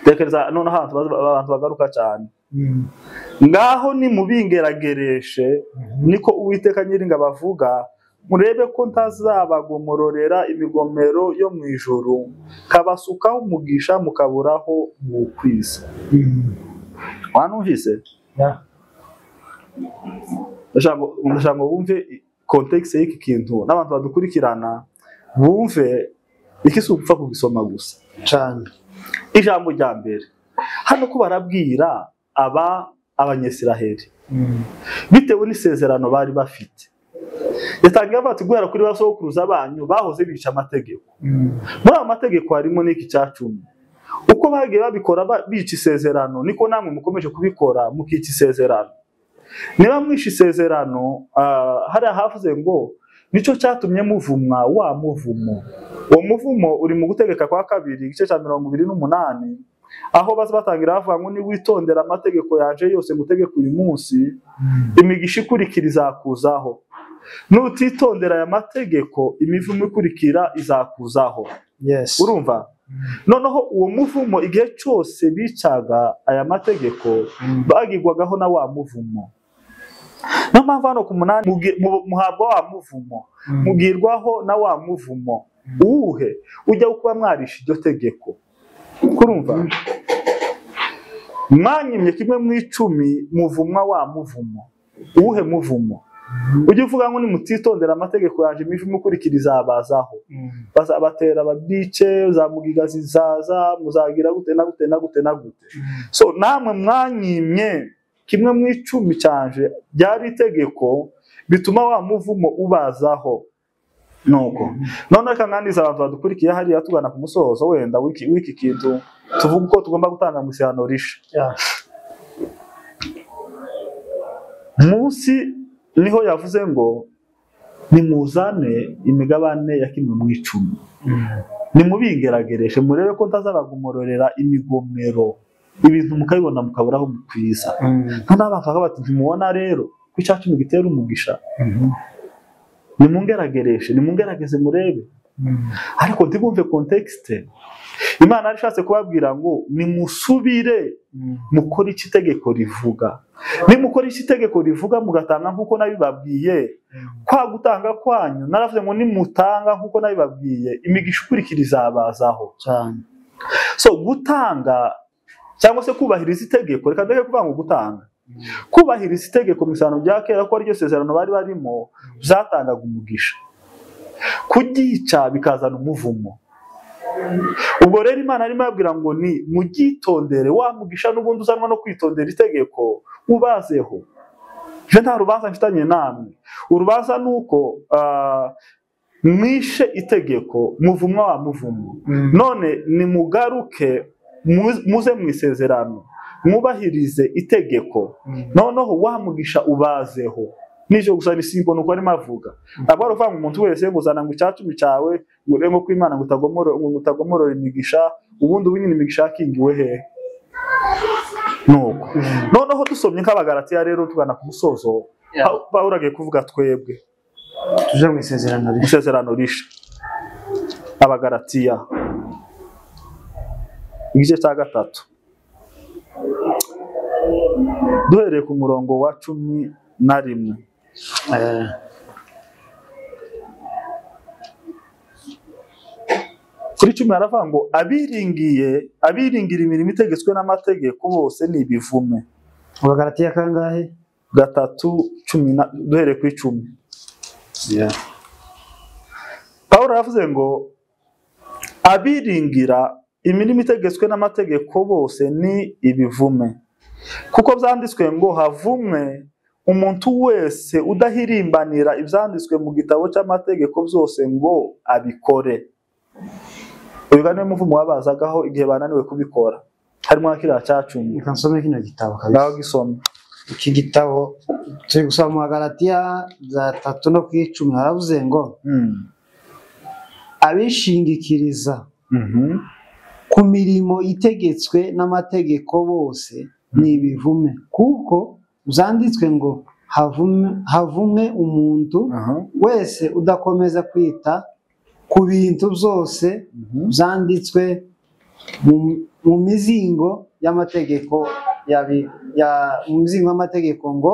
Tekereza none ahantu abantu bagaruka cyane. Ngaho ni mubingeragereshe, niko Uwiteka Nyiringabo avuga, murebe ko ntazabagomororera imigomero yo mu ijuru, kabasukaho umugisha mukaburaho mukwiza. Wanumvise? Ndashaka ngo wumve context y'iki kintu, n'abantu badukurikirana bumve iki si upfa kugisoma gusa cyane. Ijambo rya mbere hano ko barabwira Abanyesiraheli bitewe n'isezerano bari bafite. Yatangiye avuga ati guhera kuri basokuruza banyu bahoze bica amategeko. Muri ayo mategeko harimo n'iki cya 10. Uko bagiye babikora bica isezerano, niko namwe mukomeje kubikora mukica isezerano. Niba mwishe isezerano, hari ahavuze ngo nicyo cyatumye muvumwa wa muvumo. Uwo muvumo uri mu gutegeka kwa kabiri igice cya 28, aho baza batangira bavuga ngo niwitondera amategeko yanje yose ngutegeka uyu munsi, imigisha ikurikira izakuzaho. Nutitondera aya mategeko, imivumo ikurikira izakuzaho. Yes. Urumva? Noneho uwo muvumo igihe cyose bicaga aya mategeko bagigwagaho na wa muvumo. Niyo mpamvu hano ku 8 muhabwa wa muvumo, mugirwaho na wa muvumo. Uwuhe? Ujya kuba mwarisha iryo tegeko. Kurumva? Mwanyimye kimwe mu 10 muvumwa wa muvumo. Uwuhe muvumo? Ujya uvuga ngo nimutitondera amategeko yanje imivumo ikurikira izabazaho. Bazabatera ababice, zamugiga zizaza, muzagira gute na gute na gute na gute. So namwe mwanyimye kimwe mu 10 cyanje byari itegeko bituma wa muvumo ubazaho. Nuko none reka nganiriza abantu badukurikiye hariya tugana ku musozo wenda wiki kintu tuvuga uko tugomba gutanga mu isezerano risha. Munsi niho yavuze ngo nimuzane imigabane ya kimwe mu 10. Nimubingeragereshe murebe ko ntazabagomororera imigomero, ibintu mukabibona mukaburaho mukwiza. None abantu bati ntimubona rero ko icya 10 gitera umugisha. Nimungeragereshe, nimungerageze murebe. Ariko ntibumve context. Imana yarishatse kubabwira ngo nimusubire mukore iki itegeko rivuga. Nimukora iki itegeko rivuga mugatanga nkuko nabibabwiye, kwa gutanga kwanyu naravuze ngo nimutanga nkuko nabibabwiye, imigisha ikurikira izabazaho cyane. So gutanga cyangwa se kubahiriza itegeko, reka ndeke kuvuga ngo gutanga. Kubahiriza itegeko mu isano rya kera ko ariryo sezerano bari barimo, byatangaga umugisha. Kugica bikazana umuvumo. Ubwo rero Imana arimo yabwira ngo ni mugitondere wa mugisha n'ubundi uzanwa no kwitondera itegeko ubazeho. Je nta rubanza mfitanye namwe. Urubanza nuko mwishe itegeko muvumwa wa muvumo. None nimugaruke muze mu isezerano mwubahirize itegeko, noneho wa mugisha ubazeho. Nijo gusa ni simple nuko arimo avuga. Ntabwo ari uvuga ngo umuntu wese ngo uzana ngo icya 10 cyawe ngo urebe ko Imana ngo utagomorora imigisha, ubundi ubunyine imigisha yakingiwe hehe? Nuko noneho dusomye nk'Abagalatiya rero tugana ku musozo, Pawulo agiye kuvuga twebwe tuje mu isezerano risha. Isezerano risha. Abagalatiya igice cya 3 duhereye ku murongo wa 11. Kuri 10 aravuga ngo abiringira imirimo itegetswe n'amategeko bose ni ibivume. Abagalatiya kangahe? 3:10 duhereye kuri 10. Pawulo yavuze ngo abiringira imirimo itegetswe n'amategeko bose ni ibivume, kuko byanditswe ngo havumwe umuntu wese udahirimbanira ibyanditswe mu gitabo cy'amategeko byose ngo abikore. Uyu niwe muvumo wabazagaho igihe bananiwe kubikora, harimo kiriya cya 10. Reka nsome kino gitabo kabisa. Ngaho gisome. Iki gitabo turi gusoma mu Bagalatiya 3:10, haravuze ngo abishingikiriza ku mirimo itegetswe n'amategeko bose ni ibivume, kuko byanditswe ngo havumwe umuntu wese udakomeza kwita ku bintu byose byanditswe mu mizingo y'amategeko mu mizingo y'amategeko ngo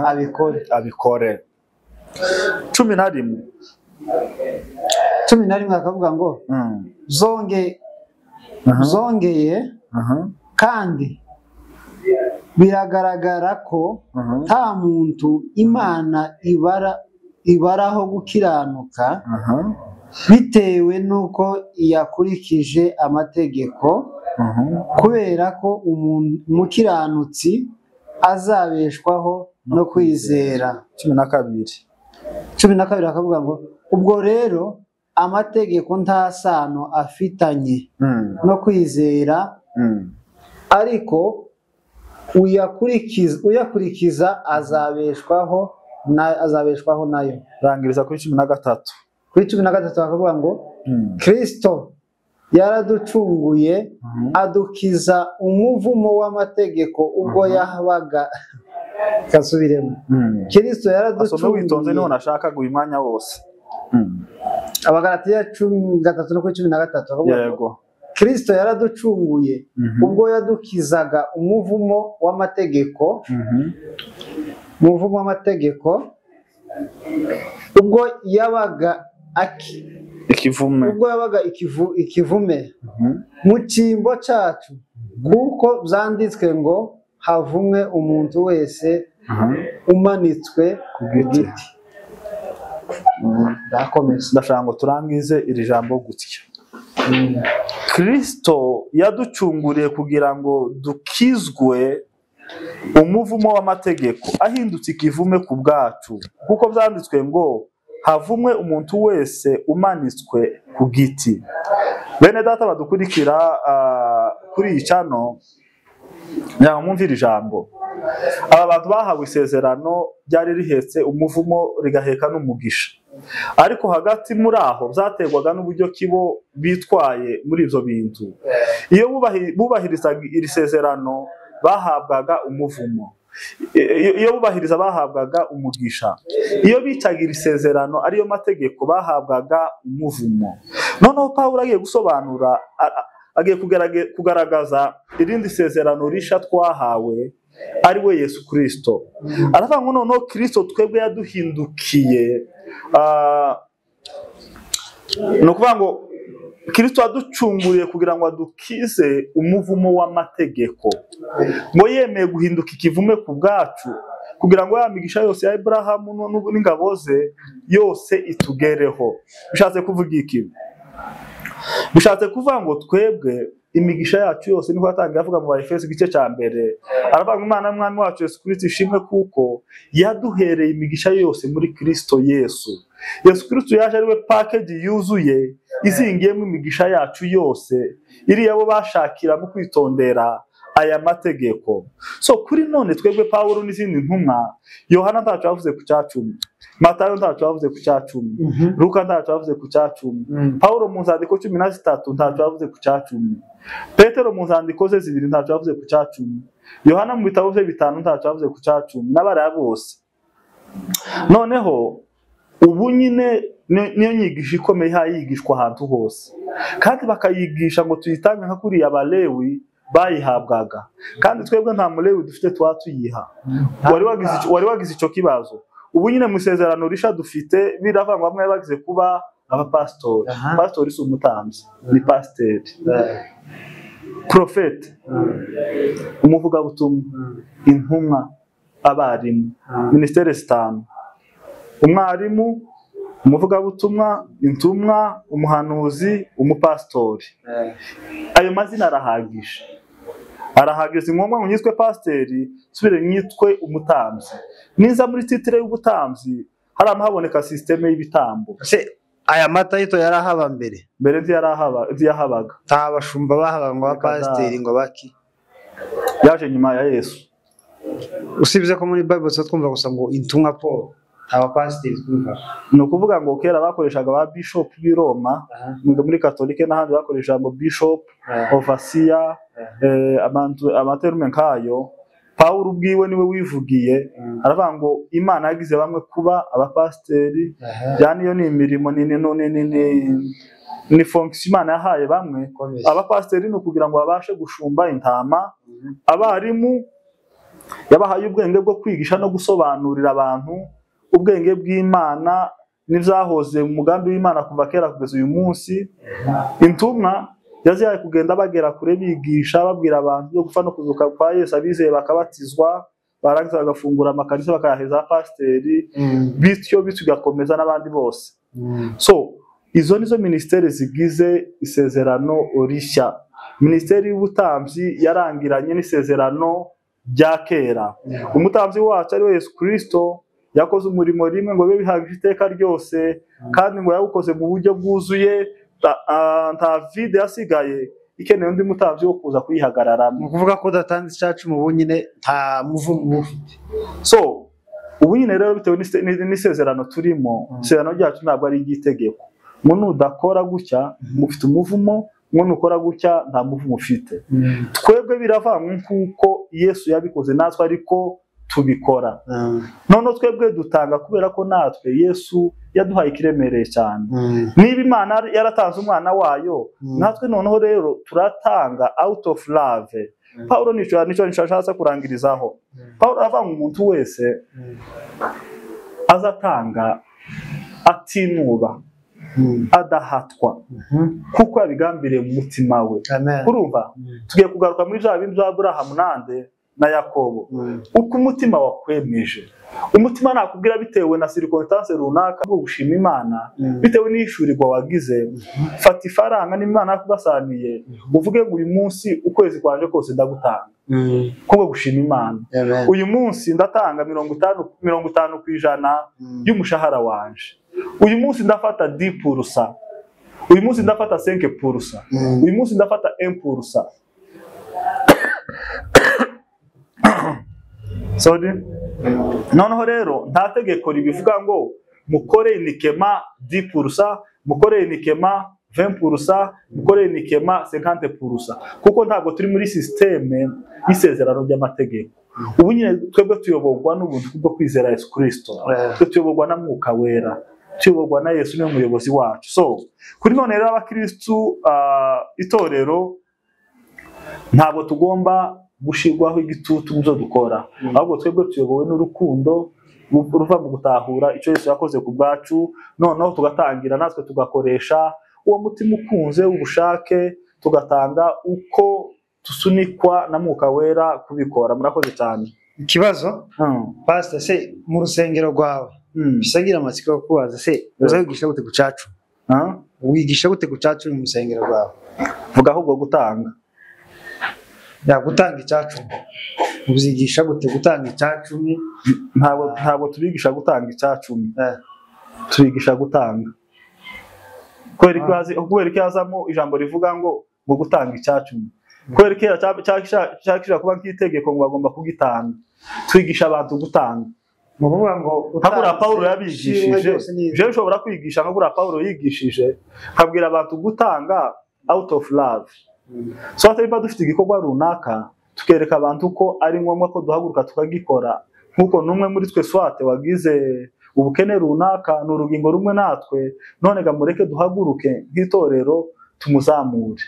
abikore. Abikore. 11. 11 akavuga ngo zongeye kandi biragaragara ko nta muntu Imana ibaraho gukiranuka bitewe n'uko yakurikije amategeko, kubera ko umukiranutsi azabeshwaho no kwizera. 12. 12 akavuga ngo ubwo rero amategeko nta sano afitanye no kwizera, ariko uyakurikiza azabeshwaho nayo. Rangiriza kuri 13. Kuri 13 bakavuga ngo Kristo yaraducunguye adukiza umuvumo w'amategeko ubwo yabaga. Kasubiremo. Kristo yaraducunguye. Witonze niho nashakaga uyu mwanya wose. Abagalatiya 13:13. Yego. Kristo yaraducunguye ubwo yadukizaga umuvumo w'amategeko, umuvumo w'amategeko ubwo yabaga ikivume, ubwo yabaga ikivume mu cyimbo cyacu, kuko byanditswe ngo havumwe umuntu wese umanitswe ku giti. Ndakomeza. Ndashaka ngo turangize iri jambo gutya. Kristo yaducunguriye kugira ngo dukizwe umuvumo w'amategeko, ahindutse ikivume ku bwacu, kuko byanditswe ngo havumwe umuntu wese umanitswe ku giti. Bene data badukurikira kuri iyi channel, mwumvira ijambo. Aba bantu bahawe isezerano ryari rihetse umuvumo rigaheka n'umugisha, ariko hagati muri aho byaterwaga n'uburyo kibo bitwaye muri ibyo bintu. Iyo bubahirizaga iri sezerano bahabwaga umuvumo, iyo bubahiriza bahabwaga umugisha, iyo bicaga iri sezerano ariyo mategeko bahabwaga umuvumo. Noneho Pawulo agiye gusobanura, agiye kugaragaza irindi sezerano risha twahawe ari we Yesu Kristo. Aravuga ngo noneho Kristo twebwe yaduhindukiye, ni ukuvuga ngo Kristo yaducunguriye kugira ngo adukize umuvumo w'amategeko, ngo yemeye guhinduka ikivume ku bwacu kugira ngo ya migisha yose ya Abrahamu n'ingabo ze yose itugereho. Bishatse kuvuga iki? Bishatse kuvuga ngo twebwe imigisha yacu yose, niko yatangiye avuga mu Baefeso igice cya mbere, aravuga ngo Imana y'Umwami wacu Yesu Kristo ishimwe kuko yaduhereye imigisha yose muri Kristo Yesu. Yesu Kristo yaje ari we package yuzuye izingiyemo imigisha yacu yose, iriya bo bashakira mu kwitondera aya mategeko. So kuri none twebwe Pawulo n'izindi ntumwa, Yohana ntaco yavuze ku cya 10, Matayo ntaco yavuze ku cya 10, Luka ntaco yavuze ku cya 10, Pawulo mu nzandiko 13 ntaco yavuze ku cya 10, Petero mu nzandiko ze 2 ntaco yavuze ku cya 10, Yohana mu bitabo bye 5 ntaco yavuze ku cya 10, n'abariya bose. Noneho ubu nyine niyo nyigisho ikomeye yigishwa ahantu hose, kandi bakayigisha ngo tuyitange nka kuriya Abalewi bayihabwaga, kandi twebwe nta mulewi dufite twatuyiha. Wari wagize icyo kibazo. Ubu nyine mu isezerano risha dufite biravangwa bamwe bagize kuba abapastori. Pastori si umutambyi, ni pasiteri, profete, umuvugabutumwa, intumwa, abarimu, minisiteri 5, umwarimu, Umuvugabutumwa, intumwa, umuhanuzi, umupasitori. Ayo mazina arahagije. Arahagije, ngombwa ngo nyitwe pasiteri, nsubire nyitwe umutambyi. Niza muri titre y'ubutambyi hari amahaboneka système y'ibitambo. Se aya matayito yarahaba mbere? Mbere ntiyahabaga. Nta bashumba bahabaga ngo abapasiteri ngo baki. Yaje nyuma ya Yesu. Usibye ko muri Bible twumva gusa ngo intumwa Paul, abapasiteri twumva. Ni ukuvuga ngo kera bakoreshaga ba bishop b'i Roma, muri Katolike n'ahandi bakoreshaga ngo bishop, overseer, amaterume nkayo. Pawulo ubwiwe niwe wivugiye, aravuga ngo Imana yagize bamwe kuba abapasiteri, yani iyo ni imirimo ni fonction Imana yahaye bamwe. Abapasiteri ni ukugira ngo babashe gushumba intama. Abarimu yabahaye ubwenge bwo kwigisha no gusobanurira abantu ubwenge bw'Imana n'ivyahoze mu mugambi w'Imana kuva kera kugeza uyu munsi. Intumwa yazihaye kugenda bagera kure bigisha babwira abantu byo gupfa no kuzuka kwa Yesu, abizeye bakabatizwa, barangiza bagafungura amakanisa bakayaheza pasiteri, bityo bigakomeza n'abandi bose. So izo nizo ministeri zigize isezerano rishya. Ministeri y'ubutambyi yarangiranye n'isezerano rya kera. Umutambyi wacu ari we Yesu Kristo yakoze umurimo rimwe ngo bibe bihagije iteka ryose, kandi ngo yawukoze mu buryo bwuzuye, nta vide yasigaye ikeneye undi mutambyi wo kuza kuyihagararamo. Ni ukuvuga ko udatanze icyacu mu bunyine nta muvumo ufite. So ubu nyine rero bitewe n'isezerano turimo, isezerano ryacu ntabwo ari iry'itegeko. Ngo nudakora gutya ufite umuvumo, ngo nukora gutya nta muvumo ufite. Twebwe biravangwa nk'uko Yesu yabikoze natwe ariko tubikora. None twebwe dutanga kubera ko natwe Yesu yaduhaye ikiremereye cyane. Niba Imana yaratanze umwana wayo, natwe noneho rero turatanga out of love. Paulo nico nshatse kurangirizaho. Paulo avuga ngo umuntu wese azatanga atinuba, adahatwa, kuko yabigambiriye mu mutima we. Urumva tugiye kugaruka muri bya bindi bya Aburahamu nande na Yakobo. Uko umutima wakwemeje, umutima nakubwira bitewe na circumstance runaka, bwo gushima Imana bitewe n'ishurirwa wagize. Fata ifaranga n'Imana yakubasaniye, uvuge ngo uyu munsi ukwezi kwanje kose ndagutanga kubwo gushima Imana. Uyu munsi ndatanga 50% y'umushahara wanje. Uyu munsi ndafata 10%, uyu munsi ndafata 5%, uyu munsi ndafata 1%. Sorry. Noneho rero nta tegeko ribivuga ngo mukore inikema 10%, mukore inikema 20%, mukore inikema 50%, kuko ntabwo turi muri systeme y'isezerano ry'amategeko. Ubu nyine twebwe tuyoborwa n'ubuntu bwo kwizera Yesu Kristo, twe tuyoborwa na Mwuka Wera, tuyoborwa na Yesu niwe muyobozi wacu. So kuri none rero abakristu, itorero ntabwo tugomba gushirwaho igitutu mu byo dukora, ahubwo twebwe tuyobowe n'urukundo ruva mu gutahura icyo Yesu yakoze ku bwacu. Noneho tugatangira natwe tugakoresha uwo mutima ukunze ubushake, tugatanga uko tusunikwa na Mwuka Wera kubikora. Murakoze cyane. Ikibazo pastor, se mu rusengero rwawe bisagira amatsiko yo kubaza, se uzawigisha gute gucacu? Wigisha gute gucacu mu rusengero rwawe? Vuga ahubwo gutanga. Ya gutanga icacumi. Uzigisha gute gutanga icacumi? Ntabwo tubigisha gutanga icacumi. Tubigisha gutanga. Kubera ko yazamo ijambo rivuga ngo gutanga icacumi. Kubera ko cyakira kuba nk'itegeko ngo bagomba kugitanga. Twigisha abantu gutanga. Muvuga ngo nkabura Paulo yabigishije. Je nshobora kwigisha nkabura Paulo yigishije, nkabwira abantu gutanga out of love. So niba dufite igikorwa runaka tukereka abantu ko ari ngombwa ko duhaguruka tukagikora, nkuko numwe muri twe swate wagize ubukene runaka ni urugingo rumwe natwe, none ga mureke duhaguruke nk'itorero tumuzamure.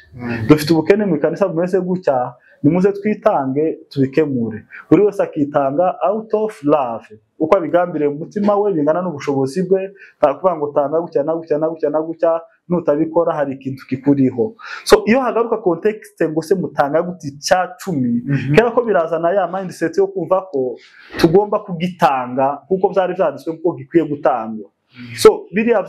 Dufite ubukene mu kanisa bumeze gutya, nimuze twitange tubikemure. Buri wese akitanga out of love, uko abigambiriye mu mutima we bingana n'ubushobozi bwe. Nta kuvuga ngo tanga gutya na gutya na gutya na gutya, nutabikora hari ikintu kikuriho. So iyo hagaruka context ngo se mutanga guti icacumi, kera ko birazana ya mindset yo kumva ko tugomba kugitanga kuko byari byanditswe ko gikwiye gutangwa. So biriya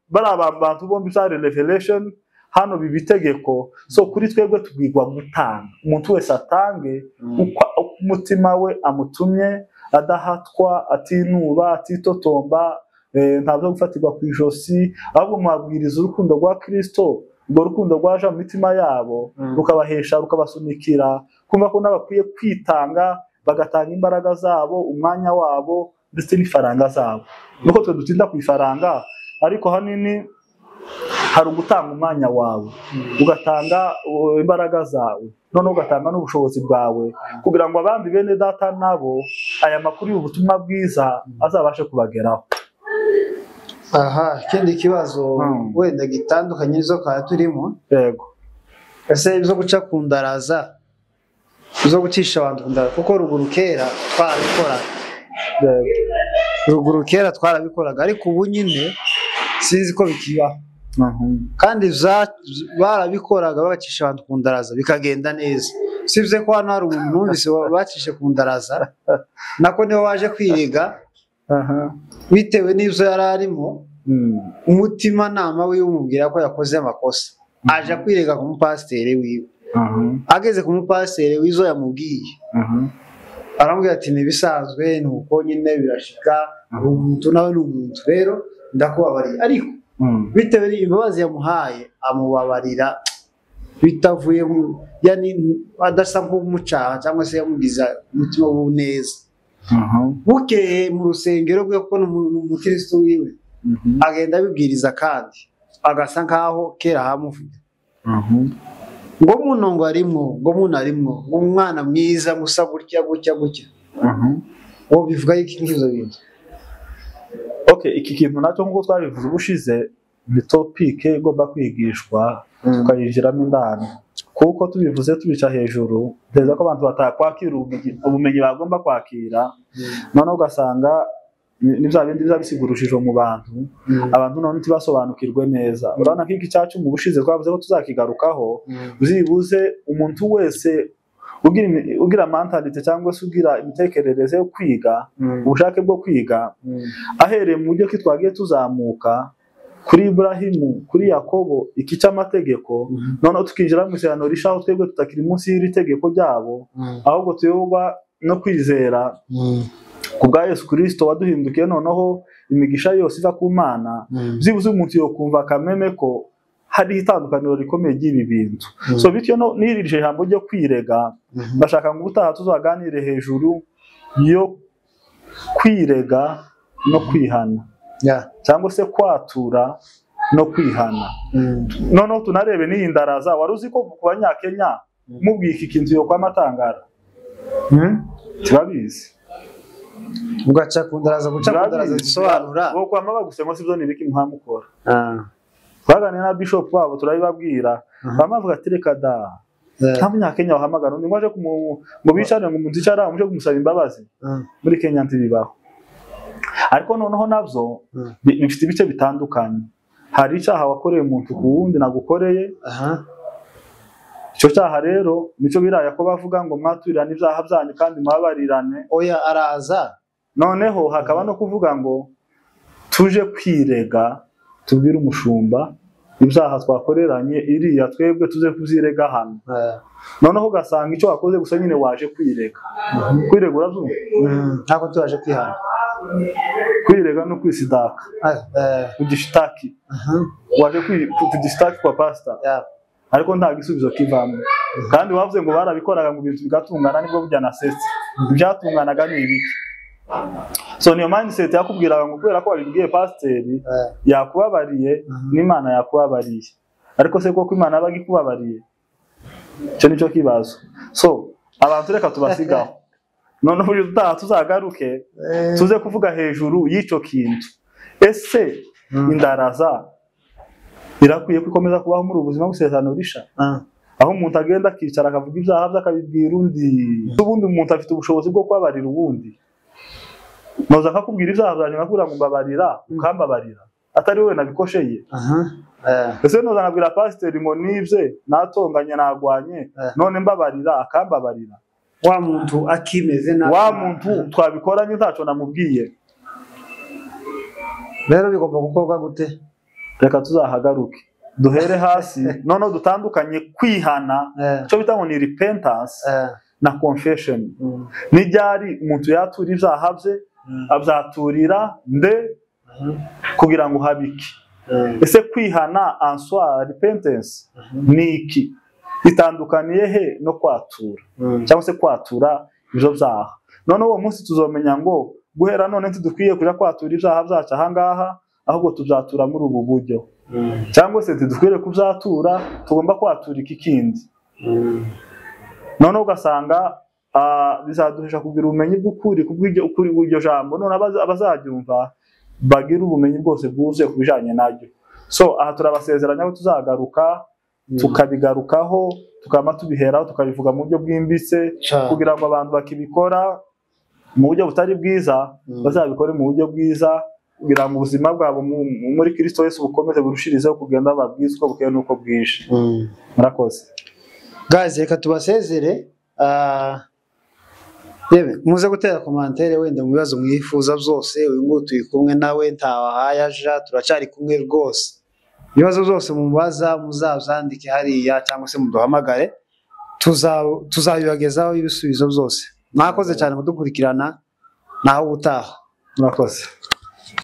bari abantu bombi byari revelation, hano biba itegeko. So kuri twebwe tubwirwa gutanga, umuntu wese atange uko umutima we amutumye, adahatwa, atinuba, atitotomba, ntabwo gufatirwa ku ijosi, ahubwo mwabwiriza urukundo rwa Kristo. Urwo rukundo rwaje mu mitima yabo rukabahesha, rukabasunikira kumva ko n'abakwiye kwitanga, bagatanga imbaraga zabo, umwanya wabo ndetse n'ifaranga zabo. Nuko twe dutinda ku ifaranga, ariko hanini hari ugutanga umwanya wawe, ugatanga imbaraga zawe, noneho ugatanga n'ubushobozi bwawe, kugira ngo abandi bene data nabo aya makuru y'ubutumwa bwiza azabashe kubageraho. Aha, ikindi kibazo wenda gitandukanye n'izo twari turimo. Yego. Ese ibyo guca ku ndaraza, zo gucisha abantu ku ndaraza, kuko ruguru kera twarabikoraga. Ruguru kera twarabikoraga, ariko ubu nyine sinzi ko bikibaho. Kandi barabikoraga bagacisha abantu ku ndaraza bikagenda neza. Sibye ko hano hari umuntu numvise bacishe ku ndaraza, nako niwe waje kwirega bitewe n'ibyo yari arimo, umutimanama wiwe umubwira ko yakoze amakosa, aje kwirega ku mupasiteri wiwe. Ageze ku mupasiteri w'izo yamubwiye, aramubwira ati ntibisanzwe, ni uko nyine birashika, umuntu nawe ni umuntu, rero ndakubabariye. Ariko bitewe n'imbabazi yamuhaye, amubabarira bitavuye yani adasa nk'umucaha cyangwa se yamugiza umutima w'uneza. Bukeye mu rusengero rwe, kuko ni umukristo wiwe, agenda abibwiriza kandi agasa nkaho kera hamuvuga ngo muno ngo arimwo, ngo muno arimwo, ngo umwana mwiza musa gutya gutya gutya. Ngo bivuga iki nk'ivyo bintu? Okay, iki kintu nacyo nk'uko twabivuze ubushize ni topic igomba kwigishwa tukayinjiramo indani, kuko tubivuze tubica hejuru ndeza ko abantu batakwakira ubumenyi bagomba kwakira, noneho ugasanga ni bya bindi biza bisiga urujijo mu bantu, abantu none ntibasobanukirwe neza. Urabona ko iki cyacu mu bushize twavuze ko tuzakigarukaho, byibuze umuntu wese ugira mentality cyangwa se ugira imitekerereze yo kwiga, ubushake bwo kwiga, ahereye mu buryo ki twagiye tuzamuka kuri Ibrahimu, kuri Yakobo, iki cy'amategeko, noneho tukinjira mu isezerano rishya aho twebwe tutakiri munsi y'iri tegeko ryabo, ahubwo tuyoborwa no kwizera ku bwa Yesu Kristo waduhindukiye, noneho imigisha yose iva ku Mana. Byibuze umuntu yokumva akameme ko hari itandukaniro rikomeye ry'ibi bintu. So bityo n'iri jambo ryo kwirega, bashaka ngo ubutaha tuzaganire hejuru yo kwirega no kwihana, cyangwa se kwatura no kwihana. Noneho tunarebe n'iyi ndaraza. Wari uzi ko ku Banyakenya mubwika iki kintu yo kwa matangara? Tibabizi. Ugaca ku ndaraza, guca ku ndaraza zisobanura bo kwama bagusenga sivyo nibiki muhamukora. Twaganira na bishop wabo turabibabwira, bamavuga ati reka da, nta Munyakenya wahamagara undi ngo aje ngo bicare ngo umuntu icara muje kumusaba imbabazi. Muri Kenya ntibibaho. Ariko noneho nabyo bifite ibice bitandukanye. Hari icyaha wakoreye umuntu ku wundi nagukoreye, icyo cyaha rero nico biraya ko bavuga ngo mwaturirane ibyaha byanyu kandi mwabarirane. Oya araza. Noneho hakaba no kuvuga ngo tuje kwirega tubwire umushumba ibyaha twakoreranye iriya, twebwe tuze kuzirega hano. Noneho ugasanga icyo wakoze gusa nyine waje kwirega. Kwirega urabyumva? Ntabwo turaje kwihana. Kwirega no kwisidaka. Kugishitaki. Waje kugishitaki kwa pastor. Ariko nta gisubizo kivamo. Kandi wavuze ngo barabikoraga ngo ibintu bigatungana, nibwo burya nasetse. Ibyatunganaga ni ibiki? So niyo mindset yakubwiraga ngo kubera ko wabibwiye pasiteri yakubabariye, n'Imana yakubabariye. Ariko se koko Imana yabaga ikubabariye? Icyo nicyo kibazo. So abantu reka tubasigaho. Noneho ubutaha tuzagaruke tuze kuvuga hejuru y'icyo kintu. Ese indaraza irakwiye kwikomeza kubaho muri ubu buzima bw'isezerano risha? Aho umuntu agenda akicara akavuga ibyaha bye akabibwira undi. Ubundi umuntu afite ubushobozi bwo kubabarira uwundi. Noza akakubwira ibyaha byanyu nkakubwira ngo mbabarira, ukambabarira, atari wowe nabikosheye. Ese noza nkabwira pasiteri ngo nibye, natonganye, nagwanye, none mbabarira, akambabarira. Wa muntu akimeze nabi, wa muntu twabikoranye ntaco namubwiye. Rero bigomba gukorwa gute? Reka tuzahagaruke, duhere hasi, noneho dutandukanye kwihana, icyo bita ngo ni repentance, na confession. Ni ryari umuntu yatura ibyaha bye? Abyaturira nde kugira ngo habike? Ese kwihana en soi, repentance, ni iki? Bitandukaniye he no kwatura cyangwa se kwatura ibyo byaha? Noneho uwo munsi tuzomenya ngo guhera none ntidukwiye kuja kwatura ibyaha byacu ahangaha, ahubwo tubyatura muri ubu buryo, cyangwa se ntidukwiriye kubyatura, tugomba kwatura iki kindi. Noneho ugasanga bizaduhesha kugira ubumenyi bw'ukuri kubw'iryo kuri iryo jambo, none abazaryumva bagira ubumenyi bwose bwuzuye ku bijanye naryo. So aha turabasezeranya ko tuzagaruka, tukabigarukaho, tukaba tubiheraho, tukabivuga mu buryo bwimbitse, kugira ngo abantu bakibikora mu buryo butari bwiza bazabikore mu buryo bwiza, kugira ngo ubuzima bwabo muri Kristo Yesu bukomeze burushirizeho kugenda babwiza uko bukeye n'uko bwije. Murakoze. Guys, reka tubasezere. Yewe, muze gutera commentaire wenda mu bibazo mwifuza byose. Uyu nguyu turi kumwe nawe, ntawahaye aja, turacyari kumwe rwose. Ibibazo byose mubaza muzabyandike hariya cyangwa se muduhamagare, tuzabibagezaho ibisubizo byose. Mwakoze cyane kudukurikirana, naho ubutaha. Murakoze.